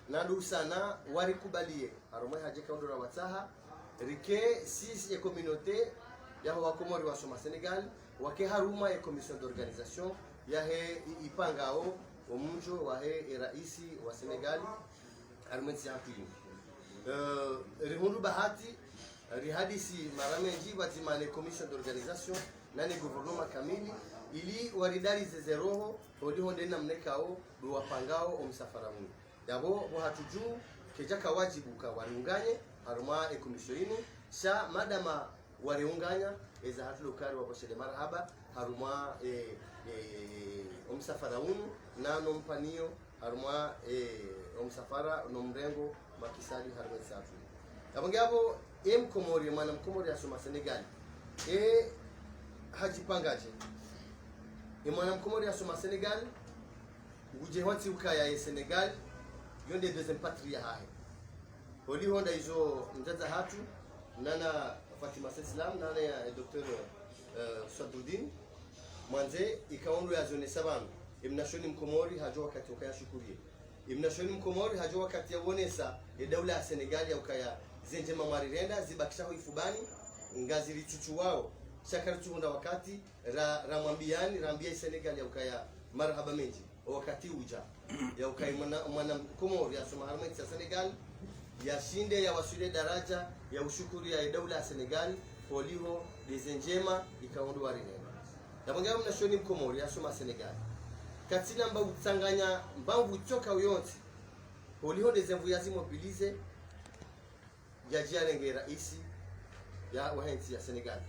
na ndo usana warikubaliye, harumwa e haja ikao ndo rawatsaha, rike sisi e communauté yaho wa Komori wasoma Sénégal, wake harumwa e commission d'organisation yahe i-, ipangao o mdjo wahe e raisi wa Sénégal, harumwa entsi yahatru yinu. Eh, rihundru bahati, rihadisi mara mendji pvadzima ne commission d'organisation, na ne gouvernement kamili, ili waridalize ze roho, holiho nde namna ikao ndo wapangao o msafara wunu. Yapvo, pvo hatru dju, kedjaka wadjibu ka wariunganye, harumwa e commission yinu, Sha madama wareunganya, eza hatru lokari wapvoshe le marahaba, harumwa, eh, eh, omsafara unu, na no mpangilio, harumwa, eh, omsafara, no mrengo, makisali, harumwa eza hatru. Yapvo nge yapvo, e Mkomori, mwana Mkomori yasoma Senegal. E, hadjipangaje. E mwana Mkomori yasoma Senegal, ngudje hwantsi ukaya ye Senegal, yo nde deuxième patrie yahahe. Holiho nda izo mdzadze hatru, nana Fatima Seslam, nana ya, eh, docteur, eh, Sadudin, mwandze ikao ndo yazonesa pvanu. E mnashioni Mkomori hadjo wakati ukaya shukuriye. E mnashioni Mkomori hadjo wakati yawonesa, e daula ya Senegal ya ukaya ze ndjema mwarirenda, zibakisha ho ifubani, ngaziritsutsuwao. Sha karitsuhundra wakati, ra, ramwambiyani, rambiya e Senegal ya ukaya marahaba mendji. O wakati udja. Ya ukaya mwana, mwana Mkomori yasoma harumwa entsi ya Senegal, yashinde yawaswili daraja ya ushukuriya e daula ya Senegal, holiho nde ze ndjema ikao ndo warinena. Yapvo nge yapvo mnashioni Mkomori yasoma Senegal. Katsina mba utsanganya mba mvutsoka uyontsi. Holiho nde ze nvu yazimobilize, yadje yarenge raisi ya, wahe ntsi ya Senegal.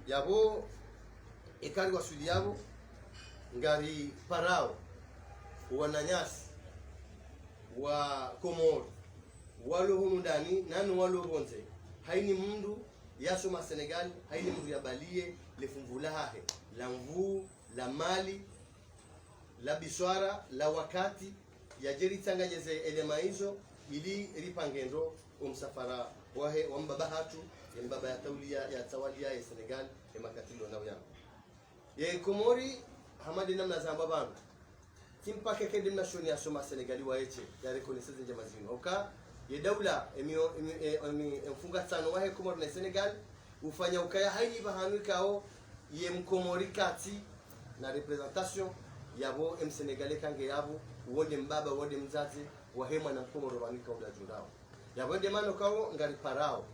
Yapvo, eka riwaswili yapvo, ngariparao, wananyasi, wa Komori, walo hunu ndani, nanu walo pvondze, haini mndru yasoma Senegal, haini mndru yabaliye, le fumvu lahahe, la nvu, la mali, la biswara, la wakati, yadje ritsanganye ze elema izo, ili ripange ndo omsafara wahe, wa mbaba hatru, ye mbaba yatawaliya, yatawaliya ye Senegal, ye makati lona uyanga. Ye Komori, hama nde namna zamba pvanu. Tsi mpaka eka nde mnashioni yasoma Senegal waye she, yareconnaisse ze ndjema zinu. Oka, ye daula, emi, emi, e, emi, emfungatsano wahe Komori na Senegal, ufanya ukaya haini pvahanu ikao ye Mkomori katsi na représentation, yapvo e Msenegal eka nge yapvo, uwo nde mbaba, uwo nde mdzadze, wahe mwana Mkomori pvanu ikao nda djundao. Yapvo nde mana ikao ngariparao.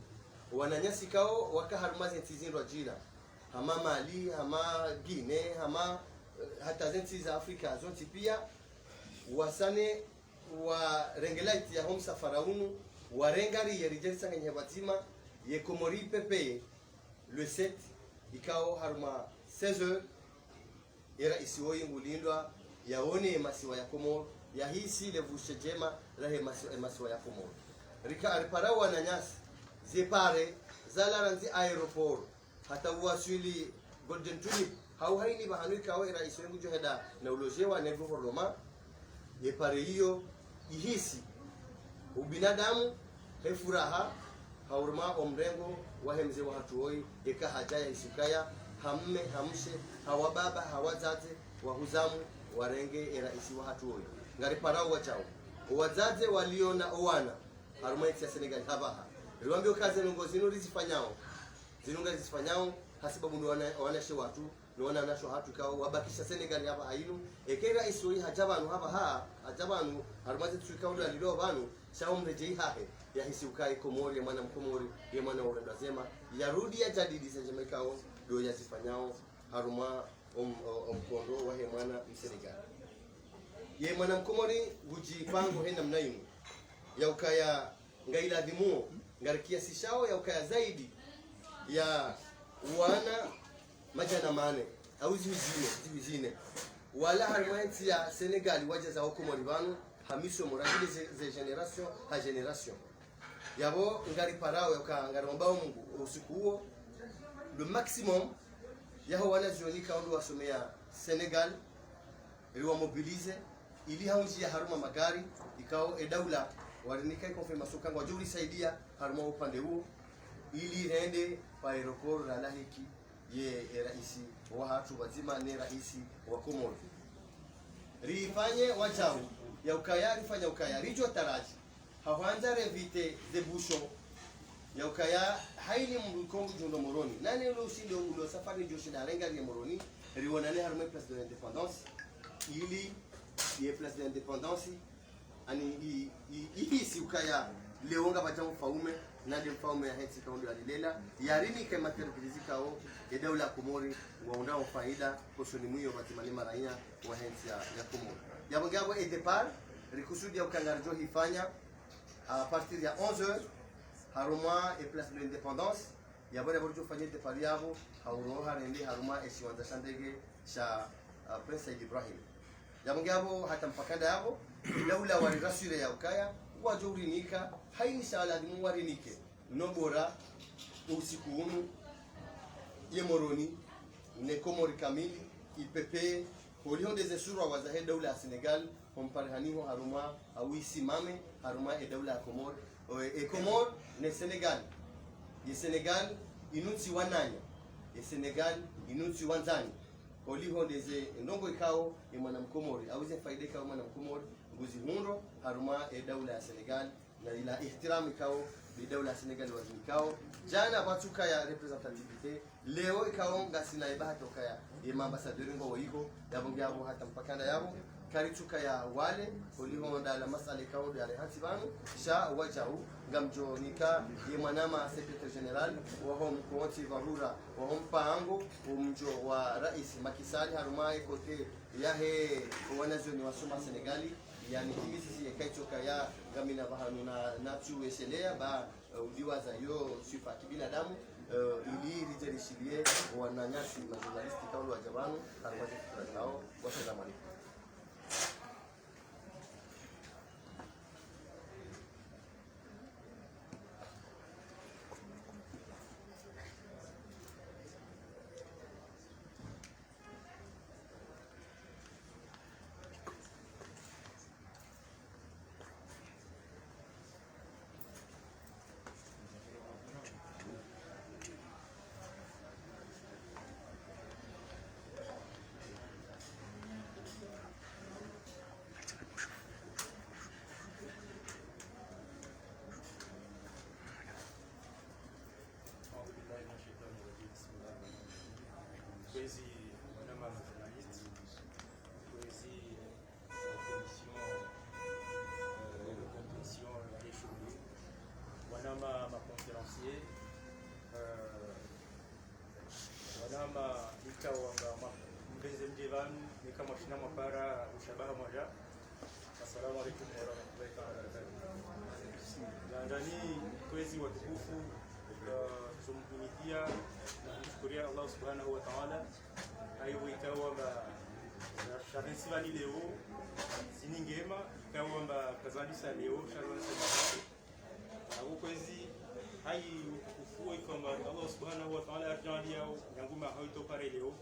Wananyasi ikao waka harumwa ze ntsi zindrwadjina. Hama Mali, hama Guinée, hama, eh, hata ze ntsi za Afrika zontsi pia, wasane warenge laiti yaho msafara unu, warenge riye ridje ritsanganye pvadzima, ye Komori ipepeye, le sept, ikao harumwa seize heures, e raisi woyi ngulindwa, yaone masiwa ya Komori, yahisi le vushe djema lahe masi-, e masiwa ya Komori. Rika, riparao wananyasi, ze pare, zalarandzi aéroport, hata uwaswili Golden Tulip, hau haini pvahanu ikao e raisi woyi ngudjo henda na ulojewa ne gouvernement, ye pare iyo ihisi ubinadamu, he furaha, harumwa omrengo wahe mze wahatru woyi, eka hadja yahisi ukaya, ha mme, ha mshe, ha wababa, ha wadzadze, wahuzamu, warenge e raisi wahatru woyi. Ngariparao wadjau. Owadzadze walio na owana, harumwa entsi ya Senegal hapvaha. Riwambiye uka ze ndrongoo zinu rizifanyao. Zinu ngarizifanyao, hasibabu ni wana, wanashe watru, ni wananyasi wahatru ikao wabakisha Senegal hapvaha inu. Eka e raisi woyi hadja pvanu hapvaha, hadja pvanu, harumwa ze ntsu ikao ndo alilo pvanu, sha omredjeyi hahe, yahisi ukaya Komori, ye mwana Mkomori, ye mwana wa urendwa zema, yarudi yajadidi ze ndjema ikao ndo yazifanyao, harumwa om-, o-, omkondo wahe mwana Msenegal. Ye mwana Mkomori ngudjipango he namna inu. Ya ukaya ngailadhimuo, ngarikiasishao ya ukaya zaidi ya wana madjana mane, au zihwi zine, zihwi zine. Wala harumwa entsi ya Senegal wadja zao Komori pvanu, ha misomo, randzi ze, ze génération ha génération. Yapvo ngariparao ya uka ngarimwombao Mungu usiku uwo, le maximum yaho wanazioni ikao ndo wasomeya Senegal, riwamobilize, ili hau ndjiya harumwa magari, ikao e daula, warinika e confirmation uka ngwadjo risaidia harumwa upande uwo, ili rende pa aéroport ralahiki ye, e raisi wahatru pvadzima ne raisi wa Komori. Rifanye wadjau, ya ukaya, rifanya ukaya, ridjo taraji. Ha hwandza réviter ze bouchons. Ya ukaya haini mndru ikao ngudjo ndo Moroni. Nane ulo ushinde ulo safari ngudjo shinda arenga riye Moroni. Riwonane harumwa e Place de l'Indépendance. Ili ye Place de l'Indépendance. Ani i, i, ihisi ukaya leo ngapvadja mfaume. Na nde mfaume yahe ntsi ikao ndo yalilela. Yarinika e matériel zikao. E daula Komori. Ngwaonao faida. Hosoni mwayo pvadzima ne maraiya. Wahe ntsi ya, ya Komori. Yapvo nge yapvo e départ, rikusudia uka ngaridjo hifanya, à partir ya onze heures, harumwa e Place de l'Indépendance, yapvo ndapvo ridjofanya départ yapvo, ha uroha rende harumwa e shiwandza sha ndege sha, ah, Prince Said Ibrahim. Yapvo nge yapvo hata mpaka ndapvo, daula wari rassurer ya ukaya, wadjo urinika, haina sha ladhimu warinike. No bora, usiku unu, ye Moroni, ne Komori kamili, ipepeye, holiho nde ze surwa zahe daula ya Sénégal, ho mparihaniho harumwa, au isimame, harumwa e daula ya Komori. O, e Komori, ne Sénégal. Ye Sénégal, inu ntsi wananya. Ye Sénégal, inu ntsi wandzani. Holiho nde ze ndrongoo ikao, e mwana Mkomori, au ze faida ikao mwana Mkomori, nguzihundro, harumwa e daula ya Sénégal, na ila ihtiramu ikao, be daula ya Sénégal wazinikao. Djana pvatsukaya représentativité, leo ikao ngasina ibahati ukaya, ye ma ambassadeur ngwawo iko, yapvo nge yapvo hata mpaka ndapvo, karitsukaya wale, holiho nda la masala ikao, nda yale hantsi pvanu, sha wadjau, ngamdjonika, ye mwanama secrétaire général, waho mkontsi dharura, waho mpango, wo mdjo wa rais Macky Sall, harumwa e côté, yahe, wanazioni wasoma Sénégal, yani, kimizisi yeka itsokaya ngamina pvahanu na, natsu weshelea, ba, eh, udiwaza yo swifa kibinadamu, eh, ili ridje rishiliye wananyasi, ma journaliste, ikao wadja pvanu, harumwa ze fikira zao. Wassalamu alaikum. أعوذ بالله من الشيطان الرجيم. بسم الله الرحمن الرحيم. Kwezi wanama ma journaliste, kwezi, eh, commission, eh, commission ya échange, wanama ma conférencier, eh, wanama ikao wanga ma-, mbenze mdje pvanu, neka mwashina mwapara ushabaha mwaja. Assalamu alaikum warahmatullahi taala wabarakatuh. Nandani kwezi watukufu, eh, zo mhimidia na mshukuria Allah subhanahu wa taala. Ayo ikao wamba, eh, sha rentsi pvani leo, zini ngema, ikao wamba kazandisa leo, sha rentsi pvani. Apvo kwezi, hayi utukufu ikao amba Allah subhanahu wa taala aridjaanliyao, nyanguma hayi topare leo.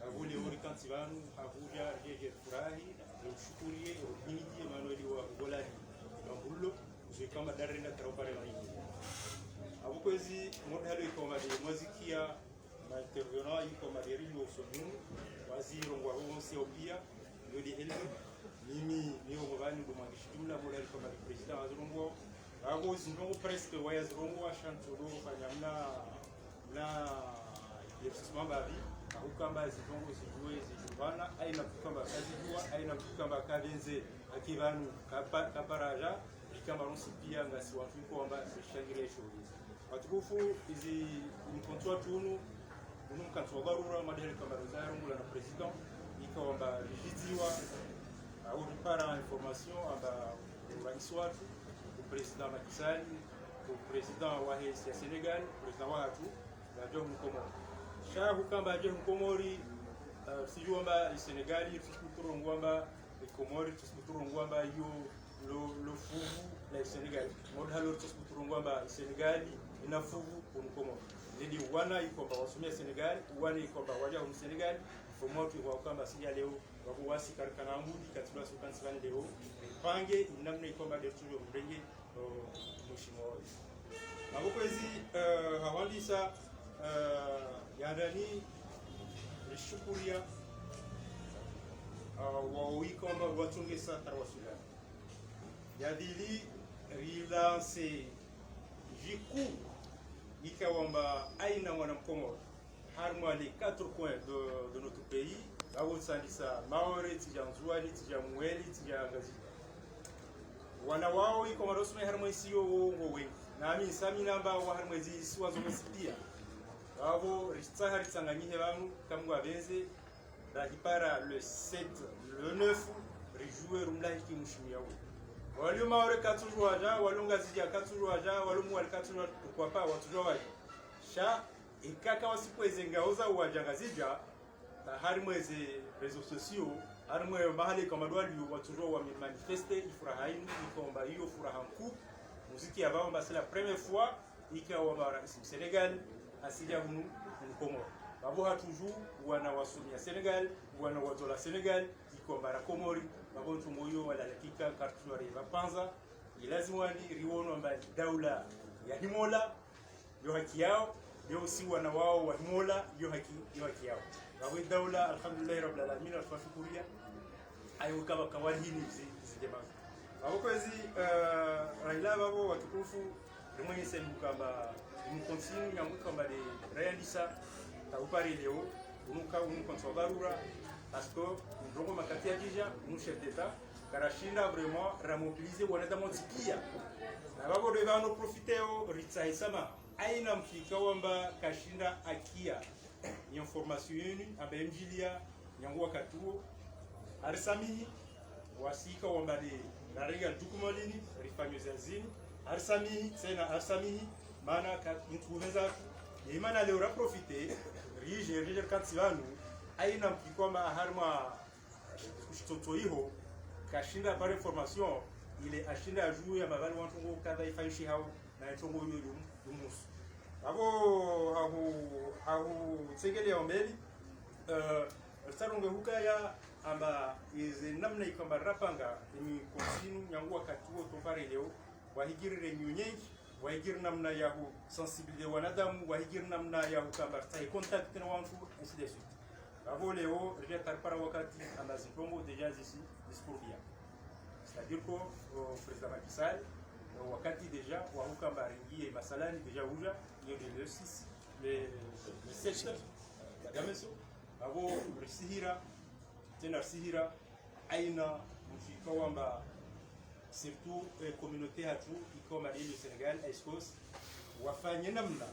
Apvo leo rikantsi pvanu, apvo ridja ridje rifurahi, rimshukuriye, rimhimidiye, mana eliwa ngolani, mambulo, uzo ikao amba ndarenda tara upare maini. Apvo kwezi, modahalo ikao amba nde mwazikia, ma intervenant ikao amba nde rilio usoni hunu, wazirongoa wontsi opia, yo nde heli, mimi, niyo mwandzishi jumla, modahalo ikao amba nde président wazirongoa, apvo zindrongo presque wayazirongoa, sha ntsodo fanya mna, mna, yepsisma mbapvi, ahukamba zindrongo zijuwe, zijuwana, haina mdru ikao amba kazijua, haina mdru ikao amba kapvendze, haki pvanu, kapa-, kaparaja, ikao amba rontsi pia ngasi wandru ikao amba rishangiria eshuhuli. Watukufu, izi mkontsi watru unu, unu mkontsi wa dharura, madahalo ikao amba riza yarongolwa na président, ikao amba ridjiziwa, au ripara information, amba o rais watru, o président Macky Sall, o président wahe ntsi ya Sénégal, président watru, yadja hunu Komori. Sha hukamba yadja hunu Komori, eh, sijui amba i Sénégal, sijui kuturongoa amba i Komori, sijui kuturongoa amba iyo lo, lo fuvu la i Sénégal. Modahalo sijui kuturongoa amba i Sénégal ina fuvu hunu Komori. Nde wana ikao amba wasomea Sénégal, wana ikao amba wadja hunu Sénégal, Komori wa ukamba sija leo, wako wasi karikana ambudi, katsidwa suka ntsi pvani leo, pange, inamna ikao amba nde ritsujo mrenge, o, mheshimiwa. Apvo kwezi, eh, hawandisa, eh, yandani, rishukuria, eh, wao ikao amba watsongesa tara wasula. Ya pvili, rilanse djukumu, ikao amba haina mwana Mkomori. Harumwa les quatre coins de, de notre pays, apvo tsandisa Maore, tsidja Ndzuani, tsidja Mwali, tsidja Ngazidja. Wana wao ikao amba wasomea harumwa ntsi yo wo ngo wengi. Nami ngamina amba wa harumwa ezi isiwa zontsi pia. Apvo ritsaha ritsanganyihe pvanu, eka Mngu apvendze, rahipara le sept, le neuf, rijuwe rumlahiki mheshimiwa wo. Walio Maore katsudjuwa wadja, walio Ngazidja katsudjuwa wadja, walio Mwali katsudjuwa, pourquoi pas, watsudjuwa wadja. Sha, ikaka wasikweze ngawo za wadja Ngazidja, ta harimwa eze réseaux sociaux, harimwa mahala ikao madwalio watsudjuwa wa manifeste ifuraha inu, ikao amba iyo furaha nkuu, muziki ya pvao amba c'est la première fois, ikao amba raisi Sénégal, asidja hunu, hunu Komori. Pvapvo hatsudjuwa wana wasomea Sénégal, wana wadjola Sénégal, ikao amba ra Komori, pvapvo ntrongo iyo wala hakika karitsuwari pvapvandza, ilazimu wani riwono amba daula ya himola, yo haki yao, yo si wana wao wa himola, yo haki, yo haki yao. Pvapvo daula, alhamdulillahi rabbil alamin, atwashukuria, ayo kaba kawali hini zi, zi djema. Pvapvo kwezi, eh, rahila pvapvo watukufu, rimwenyese mkamba, mkontinu, nyangu kamba de rayandisa, ta upare leo, unuka, unuka ntsu wa dharura, parce que, ndrongo makati ya djidja, unu chef d'État, karashinda vraiment ramobilize wanadamu wontsi pia. Na pvapvo de pvanu profiteo, ritsahe samaha. Haina mfika wamba kashinda akia information yinu, amba emdjilia, nyangu wakati uwo. Harisamihi, wasika wamba de, rarega nduku malini, rifanyo zazini. Harisamihi, tsena harisamihi, mana ka, ntuheza, ye mana leo raprofite, rije, rije katsi pvanu, haina mfika wamba harimwa kushitsotso iho, kashinda apare information, ile ashinda ajue ya mabali wa ntrongo kadha ifanyishihao, na ntrongo iyo yum-, yumusu. Pvapvo hahu, hahu tsengele ya ombeli, eh, ritsarunge hukaya amba ize namna ikao amba rapanga, imi kontinu, nyangu wakati uwo ta upare leo, wahigiri réunion nyengi, wahigiri namna ya husensibiliser wanadamu, wahigiri namna ya hukamba ritsahe contact na wantru, ainsi de suite. Pvapvo leo, rija taripara wakati, amba zintrongo déjà zisi, zisi pour bien. C'est-à-dire que, euh, président Macky Sall, euh, wakati déjà, wa hukamba ringie masalani, déjà uja, iyo de le six, le, le sept, euh, ya gameso, pvapvo risihira, tsena risihira, haina mfika wamba, surtout, eh, communauté hatru, ikao amba de le Sénégal, High Coast, wafanye namna,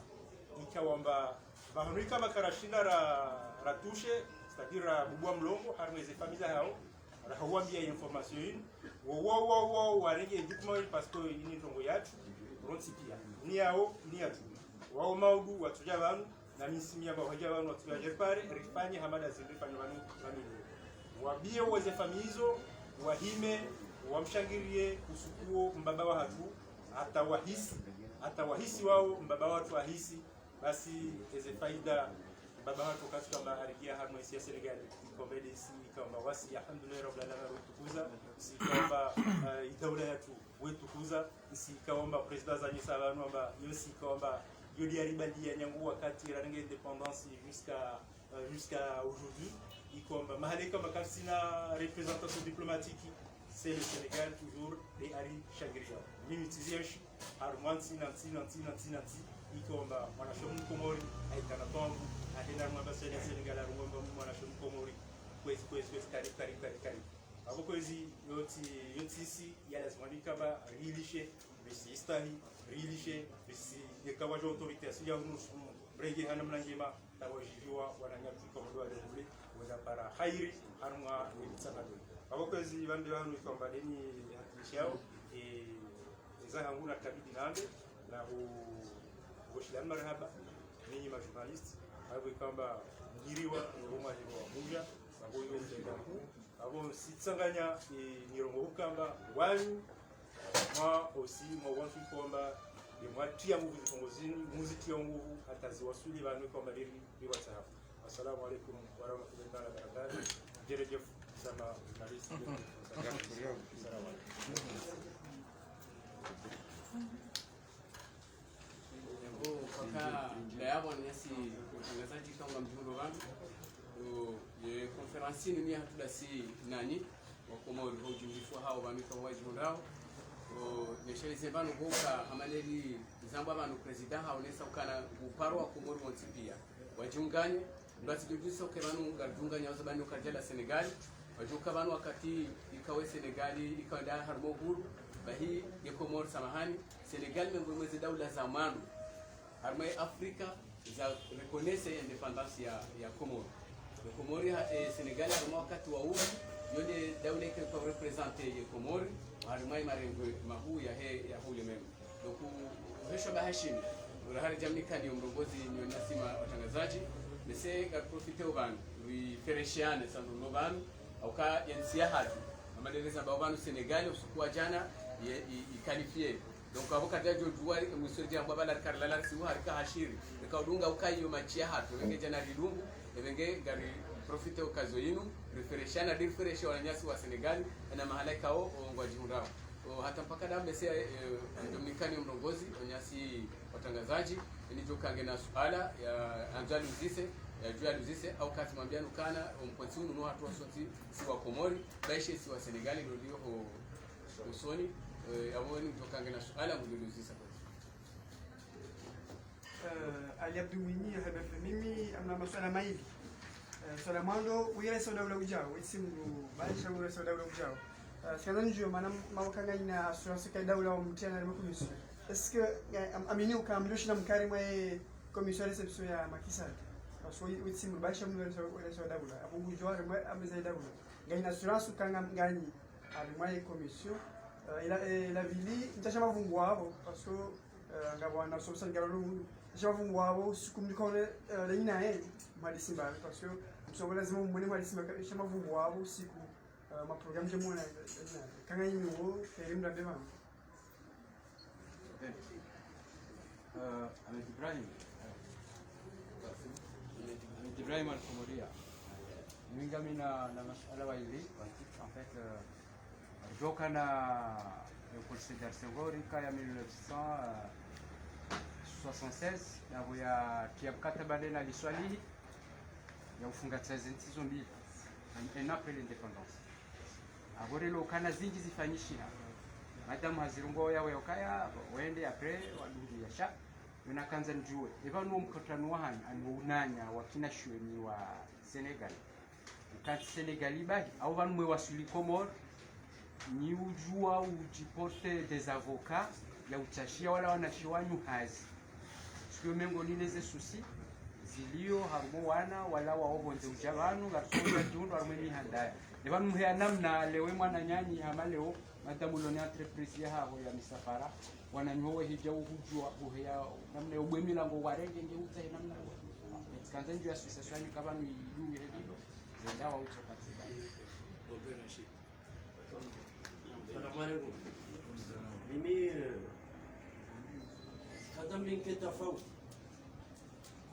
ikao amba, pvahanu ikao amba karashinda ra, ratoucher, c'est-à-dire rabuwa mlongo, harimwa eze famille zahao, rahawambia information yinu, wo, wo, wo, wo, warenge nduku malini, parce que ini ntrongo yatru, rontsi pia. Ni yao, ni yatru. Wao maudu, watsudja pvanu, na mi ntsimiamba wadja pvanu watsudja pvanu, rifanye hama da zindru rifanye pvanu, pvanu leo. Wabie weze famille izo, wahime, wamshangirie usiku uwo mbaba wahatru, hata wahisi, hata wahisi wao mbaba wahatru ahisi, basi eze faida mbaba wahatru katsu kamba arigia harimwa isi ya Sénégal, ikao amba de isi, ikao amba wasi, alhamdulillahi rabbil alamin, rutukuza, isi ikao amba, eh, idaula yatru, wetukuza, isi ikao amba président zanyesa pvanu amba, yo isi ikao amba, yo de aribalia nyangu wakati rarenge indépendance jusqu'à, euh, jusqu'à aujourd'hui, ikao amba, mahala ikao amba karisina représentation diplomatique, c'est le Sénégal toujours de arishangiria. Mimi tsizienshi, harumwa ntsi na ntsi na ntsi na ntsi na ntsi, ikao amba, mwanashe Mkomori, aikana kwangu, ahenda mwamba Sénégal, harumwa amba mwanashe Mkomori, kwezi, kwezi, kwezi, karibu, karibu, karibu, karibu. Pvapvo kwezi, yo tsi, yo tsi isi, ya lazima ikao amba, rilishe, risi istahi, rilishe, risi, yeka wadja autorité, asija hunu, mrenge hana mna ndjema, ta wadjiviwa, wananyatru ikao amba de wa debule, wenda para hairi, harumwa, eh, mitsangano. Pvapvo kwezi, pvande pvanu ikao amba de ni hatimishao, eh, eza hangu na kabidi nambe, na hu, hushilani marahaba, ninyi ma journalistes, pvapvo ikao amba, mhiriwa, ni rumwa hiriwa muja, pvapvo yo mtenda huu, pvapvo sitsanganya, eh, nirongo hukamba, wanyu, mwa aussi, mwa wantru ikao amba, de mwatria nguvu zintrongo zinu, muzitriao nguvu, hata ziwasuli pvanu ikao amba de ri, de riwatsaha. Assalamu alaikum warahmatullahi taala wabarakatuh. Jere Jeff, sama journaliste. Assalamu alaikum. Yambo, pvaka, ndayapvo nasi, mtangazaji kanga mdjihundro pvanu. O, ye conférence ni ya hatru dasi nanyi, wa Komori, ho udjumlifu hao pvanu ikao wadjihundrao. O, nesheleze pvanu hoka, hama neli zambwa pvanu président haonesa ukana uparo wa Komori wontsi pia. Wadjiunganye, ndo atsidjudjisa uke pvanu ngaridjunganyawo zo pvanu ukadjala Sénégal, wadjuka pvanu wakati ikao ye Sénégal, ikao nda harumwa uhuru, bahi ye Komori samahani, Sénégal mengoni mweze daula za mwando. Harumwa ye Afrika za reconnaître indépendance ya, ya Komori. Ye Komori ha, eh, Sénégal harumwa wakati wa uhuru, Yo nde daula ikao représenter ye Komori, harimwa ye marengo mahuu yahe, yahe ulemengu. Donc, uheshwa bahashini, ula hari djamnikani yo mrongozi nyo nasima watrangazadji, mese ngari profiter opvanu, rifereshiane sandru no pvanu, hauka ye ntsi yahatru, hama nde reza mbao pvanu Sénégal, usiku wa djana, ye, i, i qualifier. Donc, apvo kadjadjo djuwa, mwiso dja hamba pvala rikari lala risiwa harika hashiri. Rika udunga uka iyo match yahatru, epvenge djana ridungu, epvenge ngari profiter occasion yinu, rifereshiane, rifereshe wananyasi wa Sénégal, ena mahala ikao, o, ngwadjihundrao. O, hata mpaka nda mese, eh, ndomnikani mrongozi, wananyasi watrangazadji, eni djo kangena suala, ya, andzo aluzise, yadjuwa aluzise, hauka tsi mwambiani ukana, o, mkontsi unu no hatru wa sontsi, si wa Komori, baishe si wa Sénégal, ndo lio, o, usoni, eh, apvo eni djo kangena suala, mdjo luzisa. Eh, Ali Abdou Mwinyi, H B F M, mimi, ngamna masuala mayili. Eh, suala mwando, wira isa udaula udjao, itsi mdru, baisha wira isa udaula udjao. Eh, tsikandza nidjuwe mana mawakanganyina assurance ka daula wa mtriana harumwa commission. Est-ce que, eh, am-, amini uka mdru shina mkari mwa commission réception ya Macky Sall? Parce que itsi mdru baisha mdru wira isa, wira isa udaula. Apvo ngudjuwa harumwa ameza daula. Nganyina assurance uka nga-, nganyi harumwa ye commission, eh, ila, eh, ila pvili, ntsasha mavungu apvo, parce que, eh, ngapvo wana sosa ngalo lungu, ntsasha mavungu apvo, usiku mdru kaone, eh, lenyina, eh, mhadisi mbapvi, parce que, msongo lazima mwone mhadisi mbapvi, ntsasha mavungu apvo, usiku, eh, ma programme je mwona, eh, lenyina. Kanga inu wo, keri mdru ambe pvanu. Eh, Ahmed Ibrahim. Ahmed Ibrahim Al-Komoria. Mimi ngamina, na masuala mayili, en fait, eh, djoka na le Conseil d'Arsengo, rika ya mille neuf cent soixante-seize, yapvo ya, kia mkataba nde na liswalihi, ya ufunga tsazi ntsi zo mbili, un, un an après l'indépendance. Apvo relo ukana zindji zifanyishiha. Madamu hazirungo yawe ukaya, wende après, wadungi yasha. Yo nakandza nidjuwe. Epvanu wo mkutano wa hanyu, ani wo unanya, wakina shweni wa Sénégal. Ukati Sénégal ibahi, au pvanu mwe waswili Komori, ni udjuwa udji porter des avocats, ya utsashiya wala wanashe wanyu hazi. Siku yo mengo nine ze soucis zilio harumwa wana wala wa opvondze udja pvanu, ngarisonga djundu harumwa emihandaya. Epvanu mheya namna leo mwananyanyi hama leo, madamu loni entreprise yahaho ya misafara, wananyo wehidja uhudjuwa, uheya namna yo bwe milango warenge nge utsahe namna. Tsikandza nidjuwe association yanyu ka pvanu iduwe hevilo, zenda wa utsoka tsiba. Salamu alaikum. Mimi, eh, kadha mlinke tafauti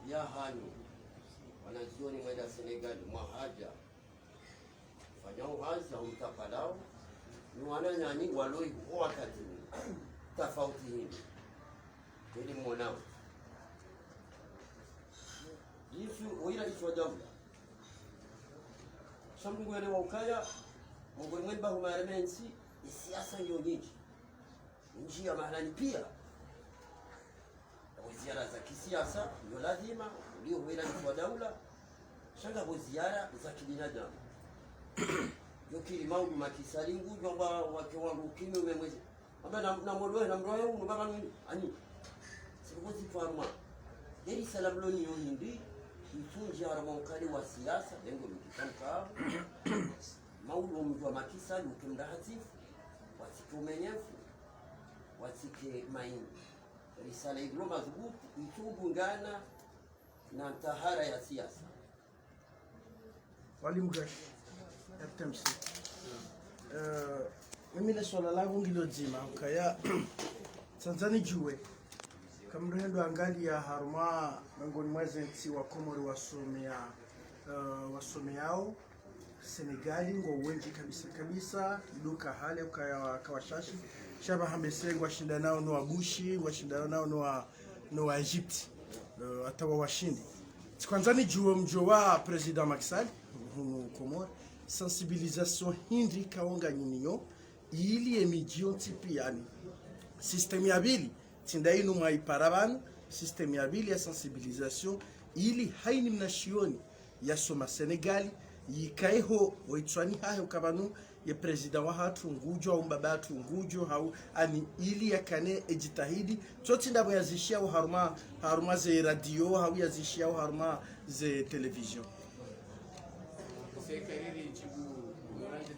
ya hanyu, wanazioni mwenda Sénégal, mwahadja, fanya uhazi, au mtapalao, ni wananyanyi waloi ho wakati ni tafauti hini. Kweli mwonao. Yesu, wira itwa daula. Sha mdru ngwelewa ukaya, mongoni mwe mbahu marementsi, isiasa ngiyo nyindji. Ndziya mahalani pia. Ngapvo ziara za kisiasa, yo lazima, ulio hwela ni kwa daula, sha ngapvo ziara za kibinadamu. Yo kiri maudu makisali ngudjo amba wake wangu kimi umemwezi. Amba na, na mdru we, na mdru we, unu baba nini? Ani. Siku zitwaruma. Yeri salamu loni yo hindri, itundji harumwa mkali wa siasa, lengo mkitamka. Maudu mdru wa makisali, uke mdahatifu, watsike umenyefu, watsike maini. Risala iblo madhubuti, itubungana na ntahara ya siasa. Wali Mgashi, R T M C. Eh, mimi le swala langu ngilo dzima, ukaya, tsikandza nidjuwe, ka mdru hendo angaliya harumwa, mengoni mwa ze ntsi wa Komori wasomea, eh, wasomeyao, Sénégal ngo wendji kabisa kabisa, iduka hale ukaya wa, ka washashi, sha pvaha mese ngwashindanao no wa Bushi, ngwashindanao no wa, no wa Egypte, eh, hata wa washindi. Tsikandza nidjuwe mdjo wa Président Macky Sall, hunu Komori, sensibilisation hindri kaonga nyinyi yo, ili emidji yontsi pia ni. Système ya pvili, tsi nda inu mwaipara pvanu, système ya pvili ya sensibilisation, ili haini mnashioni yasoma Sénégal, yikaeho, waitswani hahe uka pvanu, ye président wahatru ngudjo, au mbaba hatru ngudjo, hau, ani ili yakane edjitihadi, tsotsi ndapvo yazishiyao harumwa, harumwa ze radio, hau yazishiyao harumwa ze télévision. Sekariri djibu, honorable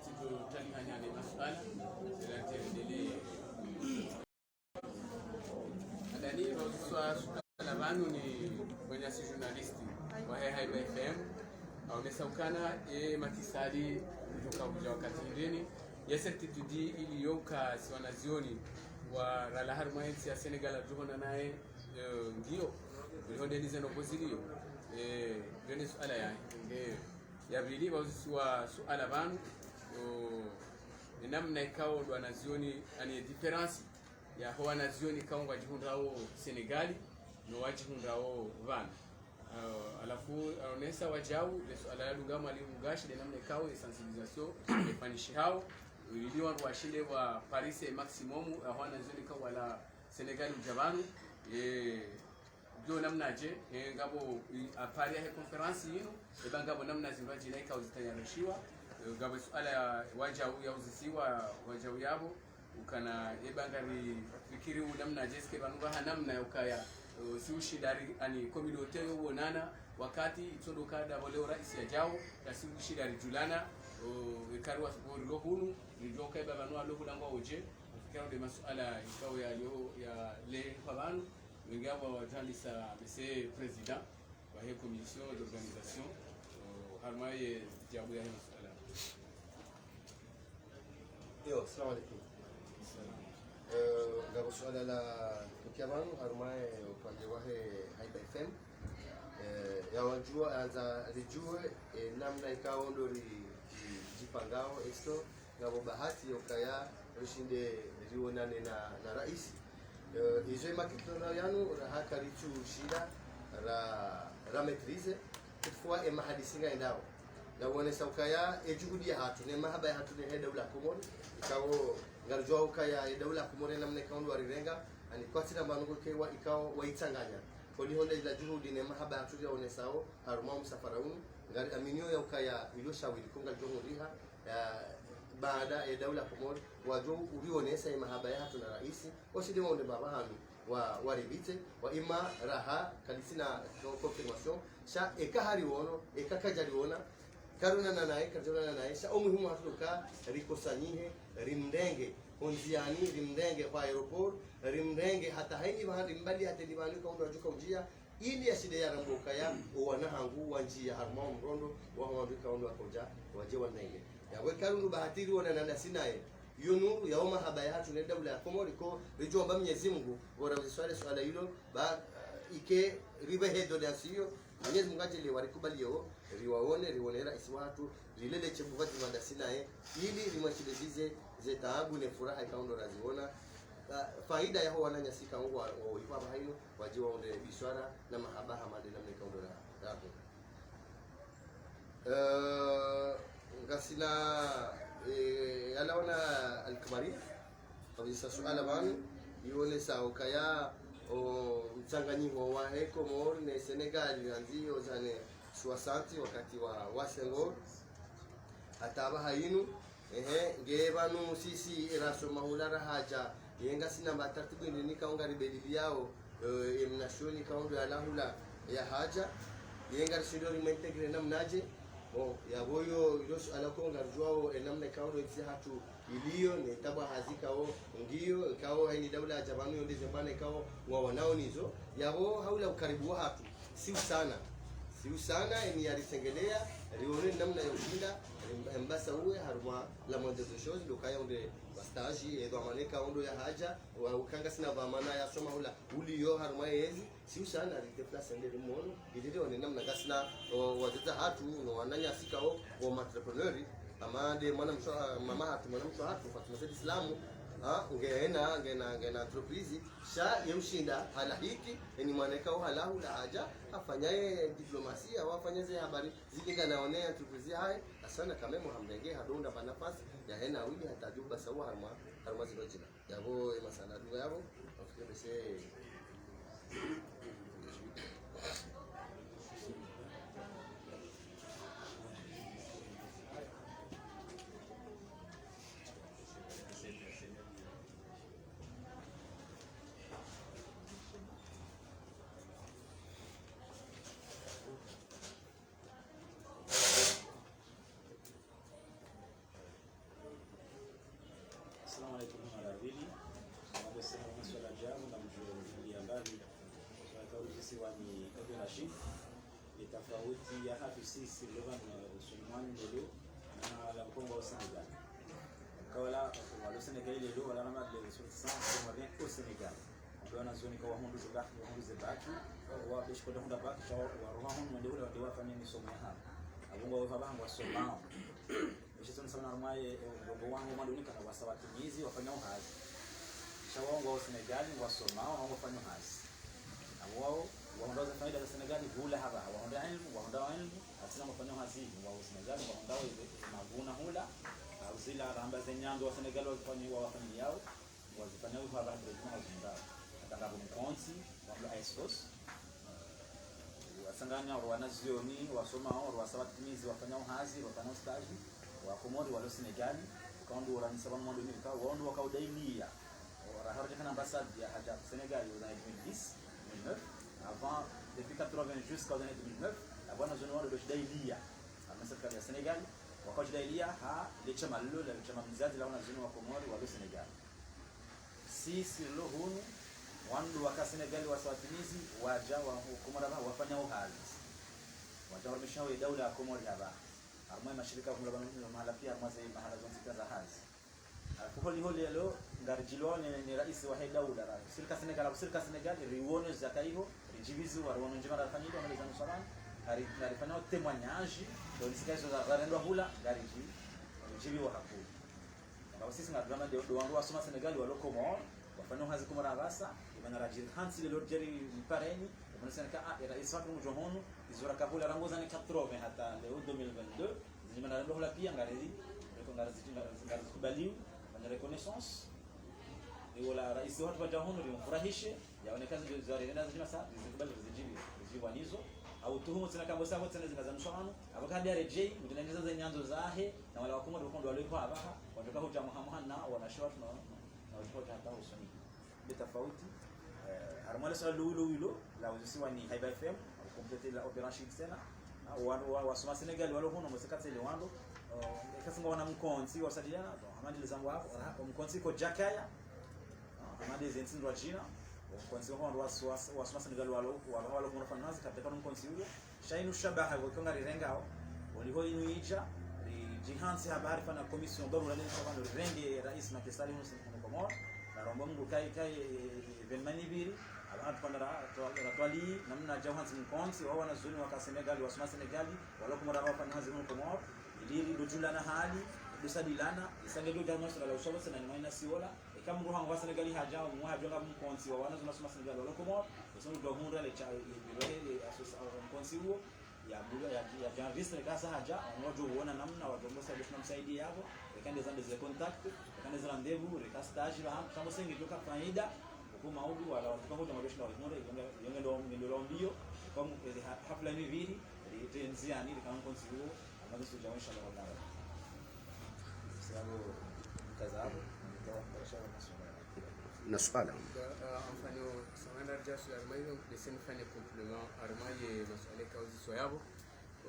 Ndani, pvahuziswa suala pvanu ni mwananyasi journaliste wahe Haiba F M, haonesa ukana ye Macky Sall udjoka udja wakati hindrini, ye certitude iliyo uka si wanazioni wa ralawa harumwa yentsi ya Sénégal wadjohonana naye, eh, ngiyo, ulihonde nize noko ziliyo, eh, yo nde suala yahe. Eh, ya pvili, pvahuziswa suala pvanu, oh, ni namna ikao ndo wanazioni, ani différence yaho wanazioni ikao ngwadjihundrao Sénégal, no wadjihundrao pvanu. Ah, halafu, haonesa wajau, le suala ladunga mwalimu Gashi, le namna ikao ye sensibilisation ifanyishihao, ili wandru washinde wa parise maximum, yaho wanazioni ikao walawa Sénégal udja pvanu, eh, ndo namnaje, eh, ngapvo, i, apvasa yahe conférence yinu, eba ngapvo namna zindru zindji ikao zitayarishiwa, eh, ngapvo suala ya wajau yauzisiwa, wajau yapvo, ukana eba ngarifikiri unamnaje, est-ce que pvanu pvaha namna ya ukaya, eh, si ushinda ri, ani communauté yo wonana, wakati itsondo kada pvo leo raisi yajao, kasi ushinda ridjulana, eh, ekari wa sipori lo hunu, ridjoka eba pvanu walo hulangwa udje, nafikiri nde masuala ikao yaliyo yalengwa pvanu, wengi apvo wadjandisa Monsieur Président wahe commission d'organisation, eh, harumwa ye djawabu yahe masuala. Yo, salamu alaikum. Eh, ngapvo suala la kukia pvanu, harumwa ye upande wahe Haiba F M. Eh, ya wajua, handza ridjue, eh, namna ikao ndo ri, ri, ridjipangao, esto, ngapvo bahati ya ukaya rishinde riwonane na, na raisi. Eh, izo imakitano yanu, raha karitsu shinda ra, ra maîtriser. Toutefois, emahadisi ngayendao. Na wonesa ukaya, ejuhudi yahatru, ne mahaba yahatru ne he daula Komori. Ikao, ngaridjuao ukaya, edaula Komori namna ikao ndo warirenga, ani kwatsi na mbanu kukewa ikao waitsanganya. Koli honde ila juhudi ne mahaba yahatru yaonesao, harumwa msafara unu, ngari aminio ya ukaya ilo shawiri ko ngaridjo huriha, ya, baada ya daula Komori, wadjo urionesa ye mahaba yahatru na raisi, washinde waunde mbapvi hanu, wa, waribite, wa ima raha, kalitsina confirmation, sha eka hariwono, eka kadjariwona, karionana naye, kadjaonana naye, sha omuhimu hatru uka rikosanyihe, rimrenge, hondziani, rimrenge kwa aéroport, rimrenge, hata haini pvahanu, rimbali hata ni pvahanu, ikao ndo wadjoka udjia, ili yashinde yarambe ukaya, owana hangu wandjia harumwa omrondo, waho wandru ikao ndo wakaudja, wadje wanrenge. Yapvo ikao ndo bahati riwonana nasi naye. Yo nuru, yawo mahaba yahatru ne daula ya Komori ko, ridjomba Mwenyezi Mungu, pvo rauziswa le suala ilo, ba, eh, ike, ripvehe doléance iyo, Mwenyezi Mungu adjaaliye warikubaliye wo, riwaone, riwone raisi wahatru, rilele shembuva dzima ndasi naye, ili rimwashilizize, ze taabu ne furaha ikao ndo raziona. Ah, faida yaho wananyasi ikao ngwa, ngwa, ikao pvahanu, wadje waunde biswara na mahaba hama nde namna ikao ndo ra, ra. Eh, ngasina, eh, yalawana Alkamari, hauzisa suala pvanu, iwonesa ukaya, o, mtsanganyiho wahe Komori ne Sénégal, yandzi yo zane soixante wakati wa, wa Senghor. Hata pvaha inu, ehe, nge pvanu sisi rasoma hula rahadja, ye ngasina mba taratibu inu ikao ngaribelili yawo, eh, emnazioni ikao ndo yalawa hula yahadja, ye ngarishindo rimwintégrer namnaje, bon, yapvo yo, ilo suala ko ngaridjuao, enamna ikao ndo entsi yahatru iliyo, ne taabu hazi ikao ngiyo, ikao haini daula yadja pvanu yo nde ze mbwana ikao ngwawanao nizo, yapvo ha ula ukaribu wahatru, si usana. Si usana, eni yarisengeleya, rione namna ya ushinda, em, embasa uwe, harumwa la moindre des choses, ndo ukaya unde wa stage, e dhwamana ikao ndo yahadja, wa ukaya ngasina dhwamana yasoma hula, uliyo harumwa yezi, si usana, ridéplacer nde rimwono, ili rione namna ngasina, o, wadzadze wahatru, no wananyasi ikao, wo ma entrepreneurs, hama nde mwanamshe, mama hatru, mwanamshe hatru, Fatuma Said Islam, ha, ngena, ngena, ngena entreprise, sha ye ushinda halahiki, eni mwana ikao halawa hula hadja, hafanya ye diplomasia, hafanya ze habari, zilingana one entreprise yahahe, hasana quand même hamrenge, hadonda mba nafasi, yahena wili, hata djuba sawa harumwa, harumwa zilo djina. Yapvo, e masala dunga yapvo, nafikiri bese. Pvili, mabese na maswala djamu na mdjo ya mbali, swala ka uzisiwa ni Ibn Rashid, ni tafauti ya hatru sisi, lova na Usmani lelo, na la Kongo au Sénégal. Kawala, walo Sénégal lelo, wala na madle, sur cent, Comoriens au Sénégal. Ndo wanazioni ka wahundru ze bac, wahundru ze bac, wa beshi koda hundra bac, sha wa, waroha hunu, wende hule, wende wafanye misomo ya hao. Abo ngwao haba ngwasomao. Eshe tsoni sawa na harumwa ye, e, ndrongoo wangu mwandzoni kana wasa watimizi wafanyao hazi. Sha wao ngwao Sénégal, ngwasomao, ngwafanyao hazi. Abo wao, wahundra ze faida za Sénégal, hula haba, wahundra ilmu, wahundra ilmu, hatsina ngwafanyao hazi, ngwao Sénégal, ngwahundra weze, mavuna hula, au zila ramba ze nyandzo wa Sénégal wazifanyao, wafanyao, wazifanyao haba, haba, haba, haba, hata ngapvo mkontsi, wamlo A S O S, wasanganya wanazioni, wasomao, wasa watimizi, wafanyao hazi, wafanyao stage, wa Komori, walo Sénégal, ukaondo uranisa pvanu mwandzoni, uka, waondo wakaudailia. Ora harudi kana ambassade ya haja Sénégal, aux années deux mille dix, deux mille neuf, avant, depuis quatre-vingts jusqu'aux années deux mille neuf, la bwana zoni wao ndo shidailia. Ama serikali ya Sénégal, wakaudailia, ha, le shama lilo, le shama mzazi la wanazioni wa Komori, walo Sénégal. Sisi leo hunu, wandru waka Sénégal wasa watimizi, waja wa Komori haba, wafanyao hazi. Waja warumisha ye daula ya Komori haba. Harumwa mashirika ya Komori haba, mahala pia, harumwa ze mahala zontsi pia za hazi. Halafu holi holi leo, ngaridjilwao ne, ne raisi wahe daula, ra, shirika Sénégal, shirika Sénégal, riwono zaka iho, ridjibizi, wariwono ndjema rafanyilwa, wamele zanu salam, hari, ngarifanyao témoignage, ndo nisika izo za, zarendwa hula, ngaridji, ridjibiwa hakuu. Ngapvo sisi ngaridjama ndo, ndo wandru wasoma Sénégal walo Komori, wafanyao hazi Komori apvasa, imana radjiri hantsi lelo djeri mpareni, imana sena ka, ah, era isa tu mdjo hunu, izo rakahula rangu zani quatre-vingts hata leo deux mille vingt-deux, zini mana rendo hula pia ngariri, reko ngarizi, ngarizi, ngarizikubaliu, mana reconnaissance. Iwola raisi hatru wadja hunu, rimfurahishe, yaone ka zidjo, zidjo, zidjo, zidjo, zidjo, zidjibu, zidjibu wanizo. Au tuhumu tsena kambo sa, tsena zina za mswahanu, abo ka dia redjei, mdjinengeza ze nyandzo zahe, na wala wa Komori wakondo walo iko apvaha, wadjoka hudja muha muha na, wanashe watru na, na, na wadjoka hudja hata usoni. Be tafauti, eh, harumwa le swala lilo lilo, la uzisiwa ni Haiba F M, au compléter la opération tsena, ah, wa, wa, wasoma Sénégal, walo hunu, mose katsele wandru, eh, kasi ngwaona mkontsi, wasaliana, donc, hamadi le zangu hapo, ora, mkontsi ko Jakaya, ah, hamadi ze ntsi ndrwadjina, mkontsi wa wandru wasu-, wasu-, wasoma Sénégal walo, walo, walo hunu fanazi, kapeka mkontsi ulo, sha inu shabaha, kwa konga rirengao, oliho inu idja, ridjihantsi habari fana commission, babu la nini sabano rirenge, raisi Macky Sall, unu sini Komori, na rombo Mungu kai, kai, eh, événement ni pvili, aba hatru kwandara, twa-, twali, namna dja uhantsi mkontsi, wa wanazioni waka Sénégal, wasoma Sénégal, walo Komori wafanya hazi hunu Komori, ili ridjulana hali, risadilana, isange djo dja maswala la ushawo, sena ni mwana siola, eka mdru hangu wa Sénégal hadja, mwa hadja nga mkontsi, wa wanazioni wasoma Sénégal, walo Komori, isange djo hundra le cha, le, le, le, asos-, mkontsi uwo, ya, ya, ya, ya, ya, vis-, le kasa hadja, mwa djo wona namna, wadjo mbosa, djo na msaidi yapvo, eka nde zande ze contact, eka nde ze rendez-vous, reka stage, ba, kama senge djo ka faida, uku maudu wala watuka hoja mabeshila wa Komori, yonge, yonge ndo, yonge ndo mbio, kwa mu, eh, ha-, hafla ni pvili, eh, tenziani, reka mkontsi uwo, amaze suja wa inshallah wa ta'ala. Sababu, kaza hapo, ndio kwa shara maswala. Na suala. Ba, ah, mfano, samana rja suala, harumwa iyo, ndese nifanye complément, harumwa ye maswala ka uziswa yapvo.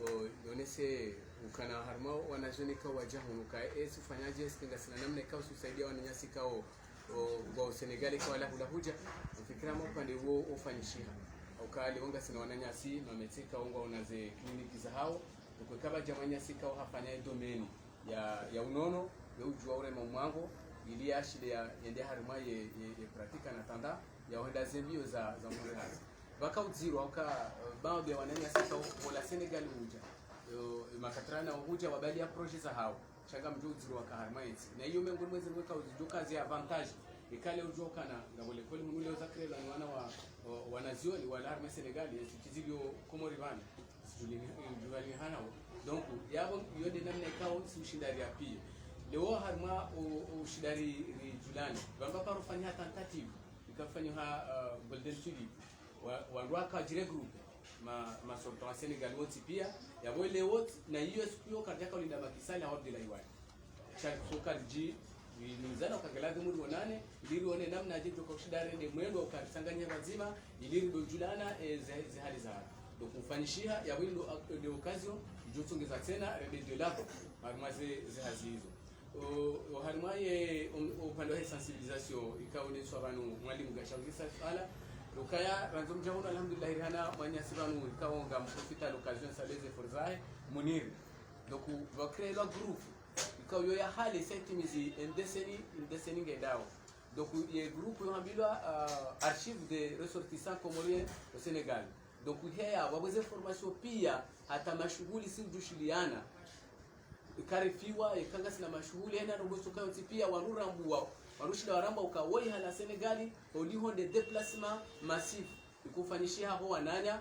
O, nonese ukana harumwa wanazioni ka wadja hunu ka, e, si ufanyaje, si ngasina namna ka usi usaidia wananyasi ka o, o, wa Sénégal ka wala hula hudja, mfikira mwa upande uwo ufanyishiha. Au ka leo ngasina wananyasi, mametse ka ngwaona ze kliniki zahao, uko kaba dja mwananyasi ka hafanya e domaine ya, ya unono, ya udjua urema mwango, ili yashile ya, yende harumwa ye, ye, ye pratique en attendant, ya uhenda ze mbio za, za mure hazi. Pvaka udzirwa uka, eh, baadhi ya wananyasi ka u-, wola Sénégal hudja. Eh, makatrana hudja wabali ya projet zahao. Sha ngamdjo udzirwa ka harumwa entsi. Na iyo mengoni mwa ezi rweka uzidjo kazi ya avantage. Ikale udjo kana, ngapvo likoli munu leo za krela ni wana wa, wa, wanazioni, wala harumwa Sénégal, entsi kizilio Komori pvanu. Sijulini, eh, julani hana wo. Donc, yapvo, iyo nde namna ikao, si ushinda ri appuyer. Leo harumwa, o, o ushinda ri, ridjulane. Pvamba paro fanya tentative. Ikafanywa ha, uh, Golden Tulip. Wa, wandru waka dji regrouper. Ma, ma sortants wa Sénégal wontsi pia. Yapvo leo, na iyo siku iyo karidjaka ulinda Macky Sall, hawabdila iwani. Sha so karidji, wi, nimzana ukangela pvi mdru wonane, ili rione namna dje djo ka ushinda rende mwendo ukarisanganya pvadzima, ili ridjulana, e, ze, ze hali za. Donc, ufanyishiha, yapvo ilo, de occasion, idjo tsongeza tsena, rende de l'avant, harumwa ze, ze hazi izo. O, o harumwa ye, o, o Upande wa sensibilisation, ikao nde suala pvanu mwalimu ngashauzisa suala. Ukaya, randzi mdja hunu, alhamdulillah, rihana mwananyasi pvanu, ikao ngamprofita l'occasion, saluer ze efforts zahe, Munir. Donc, va créer le groupe. Ikao yo ya hale, sa itimizi, une décennie, une décennie ngendao. Donc, ye groupe yo hambilwa, euh, Archives des ressortissants comoriens au Sénégal. Donc, heya, wapvo ze informations pia, hata mashuhuli si udjushiliana. Ikarifiwa, ikao ngasina mashuhuli, ena ndrongoo suka yontsi pia, wandru rambua, wandru shinda warambua uka woyi hala Sénégal, oliho nde déplacement massif, ikofanyishiha ho wananya,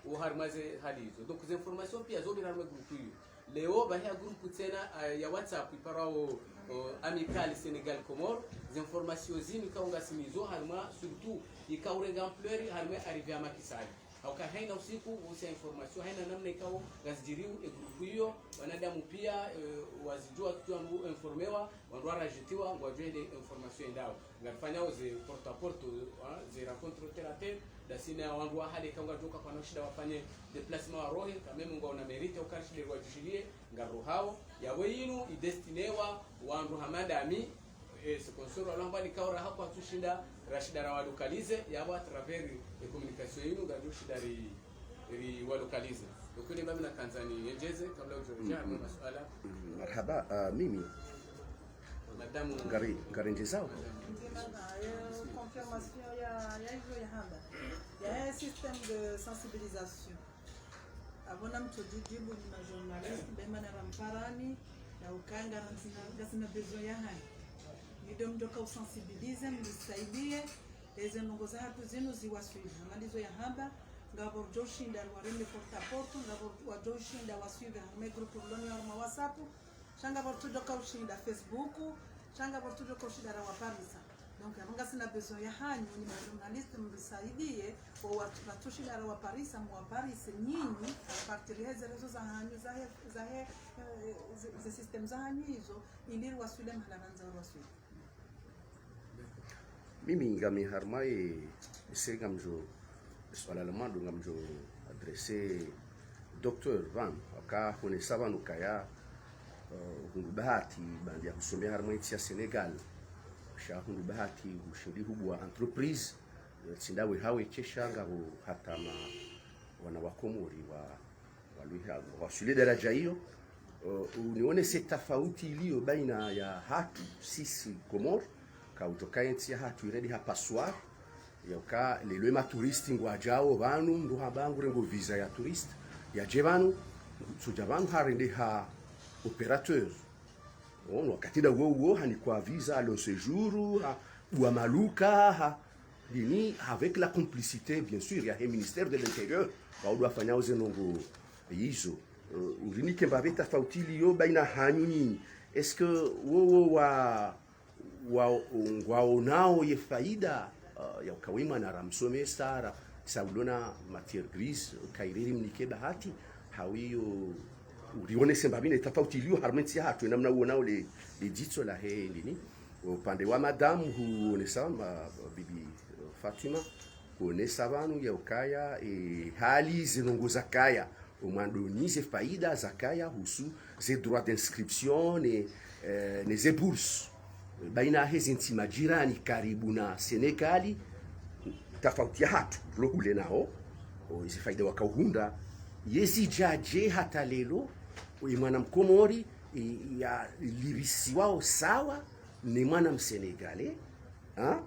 wo harimwa ze hali izo. Donc, ze informations pia zo pvira harimwa groupe iyo. Leo, pvaheya groupe tsena, eh, ya WhatsApp, iparwao, o, Amicale Sénégal Comores, ze informations zinu ikao ngasinazo harimwa, surtout, ikao urenga ampleur harimwa arrivée ya Macky Sall. Hauka haina usiku, usia informations, haina namna ikao ngazidjiriu, e groupe iyo, wanadamu pia, eh, wazidjua, kutsu wandru informewa, wandru warajitiwa, ngwadjuwe nde informations endao. Ngarifanyao ze porte à porte, ha, ze rencontres terre à terre, ndasi na wandru wa hale ikao ngwadjuo uka kwana ushinda wafanye déplacement warohe, quand même ngwaona mérite, uka rishinde riwadjushilie, ngarohao, yapvo inu idestinewa wandru hama ndami, e sponsor walo hamba nikao raha kwatsu shinda, rashida rawalocaliser, yapvo à travers e communication inu, ngarijo shinda ri, riwalocaliser. Donc, ine mbapvi nakandza niyendjeze, kabla udjoredjea, mm, masuala. Mm, marhaba, ah, mimi. Madame. Ngari, ngarendjezao. Madame. Ndzima, eh, confirmation ya, ya izo yahamba. Ya système de sensibilisation. Apvo namtsodjibu nyi ma journalistes, be mana ramparani, ya ukaya ngarandzi na, ngasina besoin yahanyu. Nyi ndo mdjoka usensibiliser, mrisaidie, eze ndrongoo zahatru zinu ziwaswili. Hama ndizo yahamba, ngapvo ridjo ushinda riwarende porte à porte, ngapvo wadjo ushinda wasuivre harumwa groupe rilo nayo harumwa WhatsApp, sha ngapvo ritsudjoka ushinda Facebook, sha ngapvo ritsudjoka ushinda rawaparisa. Donc, apvo ngasina besoin yahanyu, nyi ma journalistes, mrisaidie, wo wa, watsu shinda rawaparisa, muwaparise nyinyi, à partir ya ze réseaux zahanyu, zahe, zahe, eh, ze, ze système zahanyu izo, ili riwaswili mahala randza riwaswili. Mimi ngami harumwa ye, ese ngamdjo, suala la mwando ngamdjo adresser docteur pvanu, aka honesa pvanu kaya, eh, hundru bahati, baanda ya husomea harumwa entsi ya Sénégal, sha hundru bahati, hushindi hubua entreprise, eh, tsi ndawe hawe kesha ngapvo hata ma, wana wa Komori wa, walwiha, waswili daraja iyo, eh, unionese tafauti ilio baina yahatru sisi Komori, ka udjoka entsi yahatru iredi ha passoire, ya uka lelo ema touristes ngwadjao pvanu, mndru hamba ngurengo visa ya touriste, yadje pvanu, tsudja pvanu harende ha opérateur. Ono, wakati nda uwo uwo, hanikwa visa, long séjour, ha, wa maluka, ha, lini, avec la complicité, bien sûr, yahe ministère de l'Intérieur, wao ndo wafanyao ze ndrongoo izo. Euh, urinike mbapvi tafauti ilio baina hanyu nyinyi. Est-ce que wo, wo wa, wa, ngwaonao ye faida, euh, ya uka we mwana ramsomesa, ra, sa ulona matière grise, kairi rimnike bahati, hawiyo, urionese mbapvi ne tafauti ilio harumwa entsi yahatru, namna uonao le, le dzitso lahe ndini. Upande wa madame huonesa, ma, bibi, eh, Fatima, huonesa pvanu ya ukaya, eh, hali ze ndrongoo zakaya, omwandoni ze faida zakaya husu ze droits d'inscription ne, eh, ne ze bourses. Baina heze ntsi majirani karibu na Sénégal, tafauti yahatru, lo hule nao, o, ze faida wakauhundra, yezidjadje hata lelo, o, e mwana Mkomori, e, yalipvisiwao sawa ne mwana Msénégalais, ha?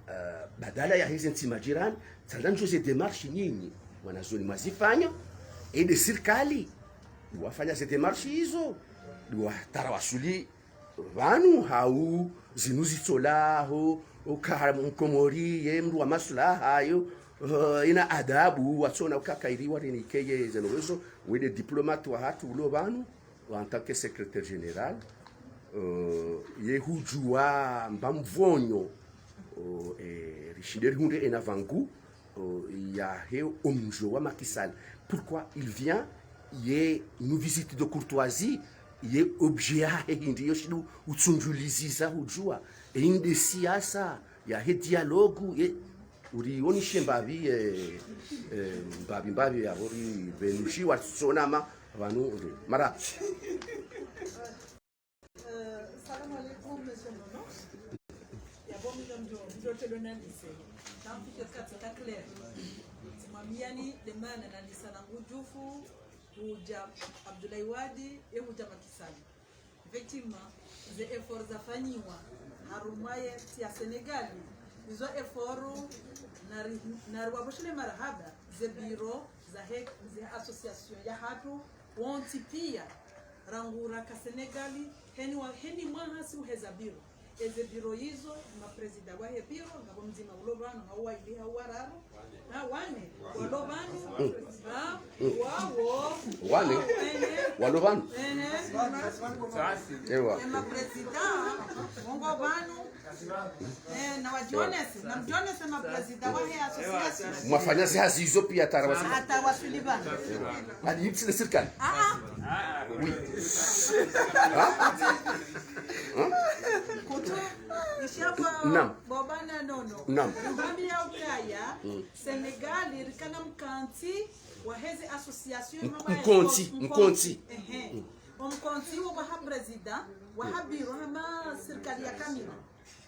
Eh, badala yaheze ntsi majirani, tsandza ndjo ze démarches nyinyi, wanazioni mwazifanya, ende sirikali, wafanya ze démarches izo, watarawasuli pvanu hau zinu zitsolaho, uka Mkomori ye mndru wa maslaha yo, eh, ina adabu, watsona uka kairi warinike ye ze ndrongoo izo, wende diplomate wahatru ulo pvanu, en tant que secrétaire général, eh, ye hudjua mbapvi mvonyo, eh, rishinde rihundre ena pvangu, o, yahe omdjo wa Macky Sall. Pourquoi il vient, ye une visite de courtoisie, ye objet yahe hindri yo shindu utsundjuliziza hudjua. E inde siasa, yahe dialogue, ye, urionishe mbapvi, eh, eh, mbapvi, mbapvi, yapvo ri pvenushi wa tsonama, pvanu, nde, mara. Euh, salam alaikum, monsieur Nono. Telo nandise. Tampi ke kati ka clair. Tsimwambiani de mana nandisa na ngudjufu, hudja Abdoulaye Wade, e hudja Macky Sall. Effectivement, ze efforts zafanyiwa harumwa ye ntsi ya Sénégal, izo efforts nari, nari waboshele marahaba, ze bureaux zahe, ze association yahatru, wontsi pia, rangu raka Sénégal, heni wa, heni mwaha si uheza bureau. Eze bureaux izo, ma président wahe bureaux, ngapvo mdzima ulo pvanu, hau waili, hau wararu, ha, wane, walo pvanu, ha, wawo, wane, wawo, ehe, walo pvanu, ehe, ewa, e ma président, wongo pvanu, eh, na wadjonese, na mdjonese ma président wahe association. Mwafanya zi hazi izo pia hata rawaswili. Hata waswili pvanu. Bali yipsi le sirikali. Ah, ah. Oui. Ha? Kutu, ishapvo, naam, bobana nono. Naam. Mbambi ya ukaya, Sénégal, rikana mkontsi, waheze association, m-, mkontsi, mkontsi. Ehe. Omkontsi wo waha président, waha bureaux, hama sirikali ya kamili.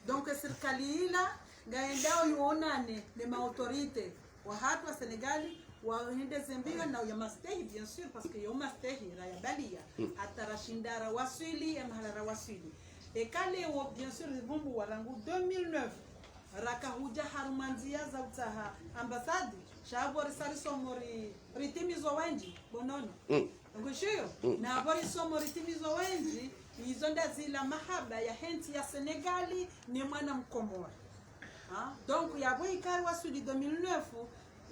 Donc, sirikali ila, ngayendao yionane ne ma autorités wahatru wa Sénégal, wahendeze mbio na ya mastehi, bien sûr, parce que yo mastehi, ra ya balia, hata rashinda rawaswili, e mahala rawaswili. Eka leo, bien sûr, rivumbuwa rangu deux mille neuf, raka hudja harumwa ndzia za utsaha ambassade, sha pvo risa risomo ri, ritimizo wendji, bo nono. Ngushiyo, na pvo risomo ritimizo wendji, izo ndazila mahaba yahe ntsi ya Sénégal, ne mwana mkomori. Ha? Donc, yapvo ikari waswili deux mille neuf,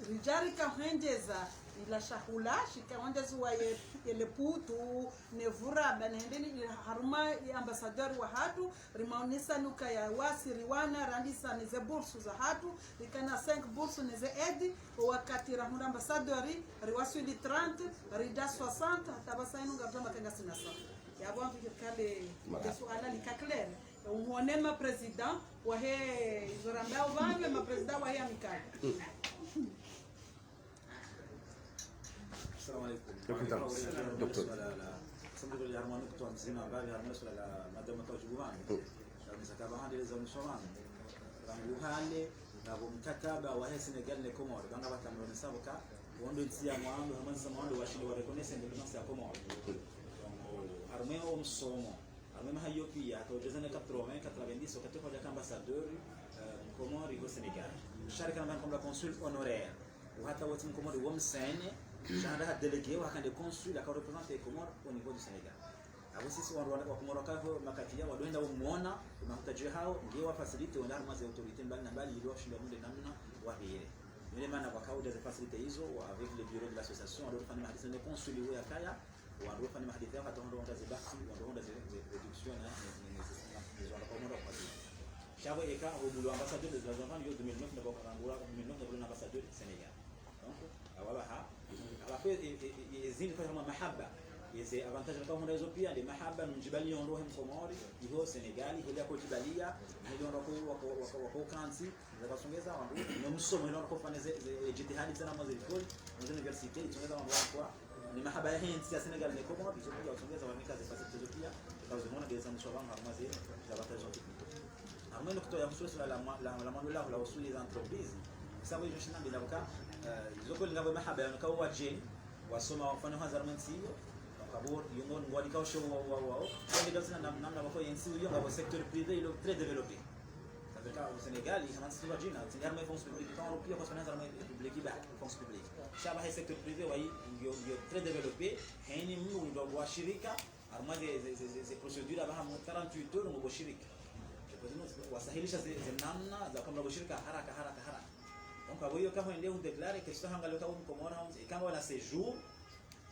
ridja rika hwendjeza ila shahula, shika hwendjeziwa ye, ye le putu, ne vuraba, ne hendeni ila harumwa ye ambassadeur wahatru, rimaonesa nuka ya wasi, riwana, randisa ne ze bourses zahatru, rikana cinq bourses ne ze aides, o wakati rahundra ambassadeur, riwaswili trente, rida soixante, hata pvasa inu ngapvo makanga sina sa. Yapvo antu kale, le suala lika clair. Umwone ma président wahe, izo rambao pvanu, ma président wahe amicale. Assalamu alaikum. Alaikum salam. Docteur. Suala la, suala la, harumwa nukta ndzima, mbali harumwa suala la madame Tadjou pvanu. Kabisa kaba hande leza msomano. Rangu hale, ngapvo mkataba wahe Sénégal ne Comores. Banga batamro ne saboka, wondo ntsi ya mwando, hama ntsi ya mwando, washinde wa reconnaître indépendance ya Comores. Donc, harumwa o msomo. Harumwa maha iyo pia, hata udjeza ne quatre-vingts, quatre-vingt-dix, wakati hudja ka ambassadeur, euh, mkomori ho Sénégal. Sha rikana pvanu comme consul honoraire. Uhata wotsi mkomori wo msene, sha handa ha délégué, wakande consul, aka représenter Comores au niveau du Sénégal. Apvo sisi wandru wa, wa Comores waka ho makati ya, wandru wenda wamwona, mahutaji yahawo, nge wa facilité, wenda harumwa ze autorités mbali na mbali, ili washinde wamwone namna wahire. Nde mana waka udja ze facilités izo, wa avec le bureau de l'association, wandru wafanya mahadisi ne consul wo yakaya, wandru wafanya mahadisi yawo hata wandru wahundra ze bahthi, wandru wahundra ze, ze réduction na, ne, ne, ne, ne, ne, zo wandru kwa wandru kwa zi. Sha pvo eka, ho bulo ambassadeur de la zone yo deux mille neuf, na pvo karangura, deux mille neuf, na pvo na ambassadeur Sénégal. Donc, awa pvaha, awa pvo, e, e, e, e, zini kwa hama mahaba, e, ze avantages kwa hundra izo pia, nde mahaba, mdjibali yondro he mkomori, iho Sénégal, iho ya kudjibalia, iho yondro ko, wako, wako, wako kansi, za kasongeza wandru, no msomo ilo nakofanya ze, ze, ze jitihadi tsena mwa ze likoli, mwa ze université, itsongeza wandru wakwa, ni mahaba yahe ntsi ya Sénégal ne Comores, izo pia utsongeza wanika ze facilités zo pia, ika uzimona geza mswa wangu harumwa ze, za bata zo. Harumwa nukta ya mswa la, la, la, la mwando la, la usuli za entreprise, sababu izo shina bila buka, eh, izo kweli ngapvo mahaba ya nuka wadjeni, wasoma wafanya hazi harumwa ntsi iyo, kabor, yongo ngwadi kausho wa, wa, wa, wa, kwa ndio sina nam-, namna wako ye ntsi iyo, ngapvo secteur privé ilo très développé. C'est-à-dire qu'au Sénégal, il y a un système de, c'est-à-dire, mais fonction publique, quand on pia kwa sona za mais public ba, fonction publique. Sha pvahe secteur privé, wa yo, yo très développé, heni mndru ndo wa shirika, harumwa ze, ze, ze, ze, ze procédure, aba hamu quarante-huit heures, ngo bo shirika. Kwa hivyo, wasahilisha ze, ze namna, za kwamba bo shirika, haraka, haraka, haraka. Donc, apvo iyo ka hwende hu déclarer, que sita hanga leo ka mkomori, ikanga wana séjour,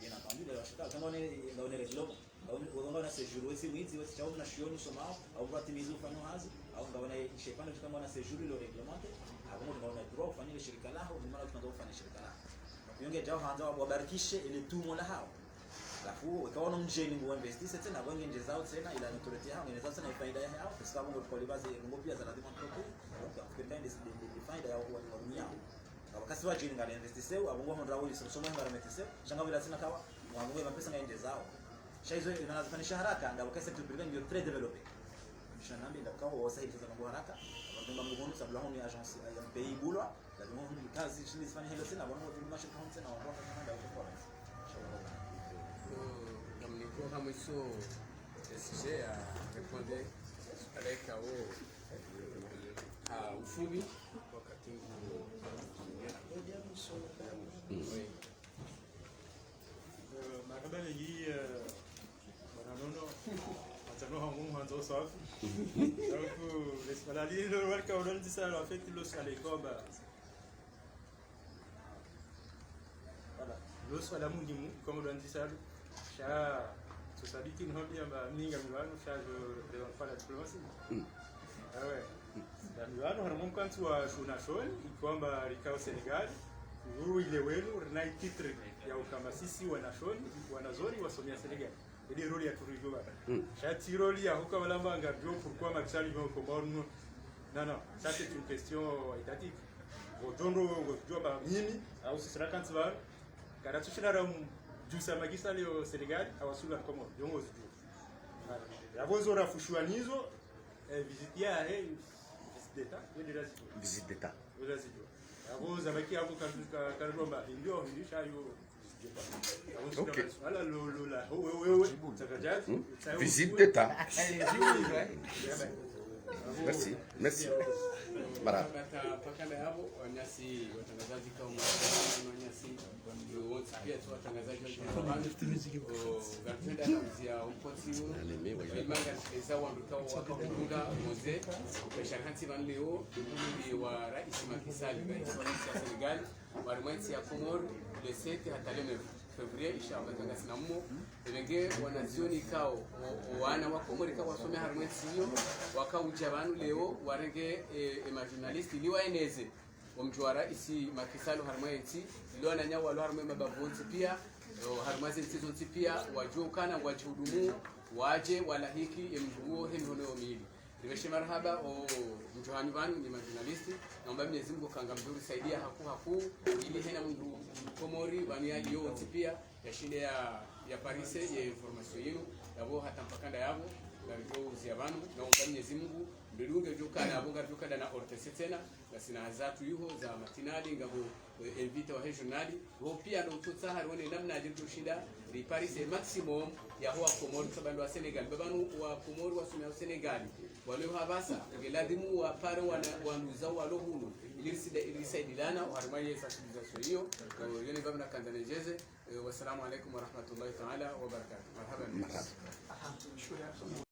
bien entendu, leo shirika, ikanga wana, wana réglement. Au, au ngawona séjour, wetsi mwidzi, wetsi shao mna shioni somao, au ngwatimizi ufanya hazi, au ngawona ishepano, shikama na séjour ilo réglementé, au ngawona droit ufanye le shirika laho, ni mana ukimanza ufanye shirika laho. Yonge djao handza wa, wabarikishe ile tumo lahao. Halafu, weka wono mdjeni ngu investise tsena, wenge ndjezao tsena, ila autorité hao, nge ndjezao tsena, ifaida yahao, parce que abo ngo tukoli baze, ngo pia za lazima entreprise, donc, kupereka inde, inde, inde, faida ya, wa, wa, wa, ngapvo kasi wadjeni ngale investise, abo ngo hondra wili, so, so, ngo hondra investise, sha ngapvo ila tsena kawa, abo ngo mapesa nga inde zao. Sha izo, ina lazifanyisha haraka, ngapvo kasi secteur privé ngiyo très développé. Sha nambe ndakao wasahili za mambo haraka. Wandru mba mgunu sababu hunu agence ya mpei bulwa. Lazima hunu kazi shili zifanye helo sina, wanu watu mashirika hunu sina, wanu watu mashirika hunu sina. Ngamniko hamwe so S G ya répondre suala ikao ha ufupi wakati huu. Oui. Euh, marahaba mengi, euh, bwana Nono, hata no hangu mwandzo swafi. Donc, euh, le suala lilo walika udondisa lo, en fait, lo suala ikao mba. Voilà. Lo suala muhimu, comme udondisa lo. Sha, so sabiti ni hobi amba mi ngami pvanu, sha, je représente pas la diplomatie. Mm. Ah ouais. Ngami pvanu, harumwa mkantsi wa shuna shoni, ikao mba rikao Sénégal, uhuru ile wenu, rina titre ya ukamba sisi wanashoni, wanazioni, wasomea Sénégal. Ile rôle ya turijo baba. Mm. Sha tsi rôle ya huka wala mba ngarijo pourquoi Macky Sall yo Comores, non. Non, non, ça c'est une question étatique. Ngo djo ndo, ngo djo mba mimi, au sisi rakantsi pvanu, karatsu shinda ramdjusa Macky Sall yo Sénégal, awasula Comores, yo ngo zidjo. Voilà. Yapvo zo rafushwa nizo, eh, visite ya, eh, visite d'État, yo ndira zidjo. Visite d'État. Yo ndira zidjo. Yapvo zabaki yapvo ka-, ka-, karomba, ndio, ndio, sha yo. Ok. Voilà, lo, lo, la. Oh, ouais, ouais, ouais. Hmm? Visite d'État. Merci, merci. Voilà. Mpaka, mpaka na yapvo, wananyasi watangazaji kama wananyasi wontsi pia tu watangazaji wa Jumapili. O, ngaripvenda namzia umkotsi unu. Imanga eza wandru ikao waka mkunda moze. Pesha kantsi pvanu leo, ni wa rais Macky Sall, rais wa ntsi ya Sénégal. Harumwa entsi ya Comores, le sept hata le neuf février, inshallah, kanga sina mmo. Ebe nge wanazioni ikao, o, o wana wa Comores ikao wasomea harumwa entsi iyo, waka udja pvanu leo, warenge, e, e majournaliste, ili waeneze o mdjo wa rais Macky Sall harumwa entsi, ili wananya walo harumwa mabavu ontsi pia, o, harumwa zentsi zontsi pia, wadjuwe ukana, wadjihudumu, wadje, walahiki, e mdru uwo, he mihono yo mili. Ripveshe marahaba, o, mdjo hanyu pvanu ni majournaliste, naomba Mwenyezi Mungu kanga mdjo risaidia haku haku, ili hena mdru Mkomori pvanu yaliyo wontsi pia, yashinde ya, ya parise ye information yinu, yapvo hata mpaka nda yapvo, ngaridjo uzia pvanu, naomba Mwenyezi Mungu, ndo liunge djo kana, yapvo ngaridjo kana na O R T C tsena, ngasina hazi zatru iho, za matinali, ngapvo, eh, invité wa he journal, wo pia ndo utsotsaha rione namna adje tushinda, riparise maximum ya ho wa Komori, sababu ndo wa Sénégal. Mbapvanu wa Komori wasomea ho Sénégal. Walo hapvasa, nge ladhimu wapare wana, wanuza walo hunu. Ili risida, ili risaidilana, harumwa ye sensibilisation iyo. Eh, yo ni mbapvi nakandza nendjeze. Eh, wassalamu alaikum warahmatullahi taala wabarakatuh. Marahaba. Marahaba.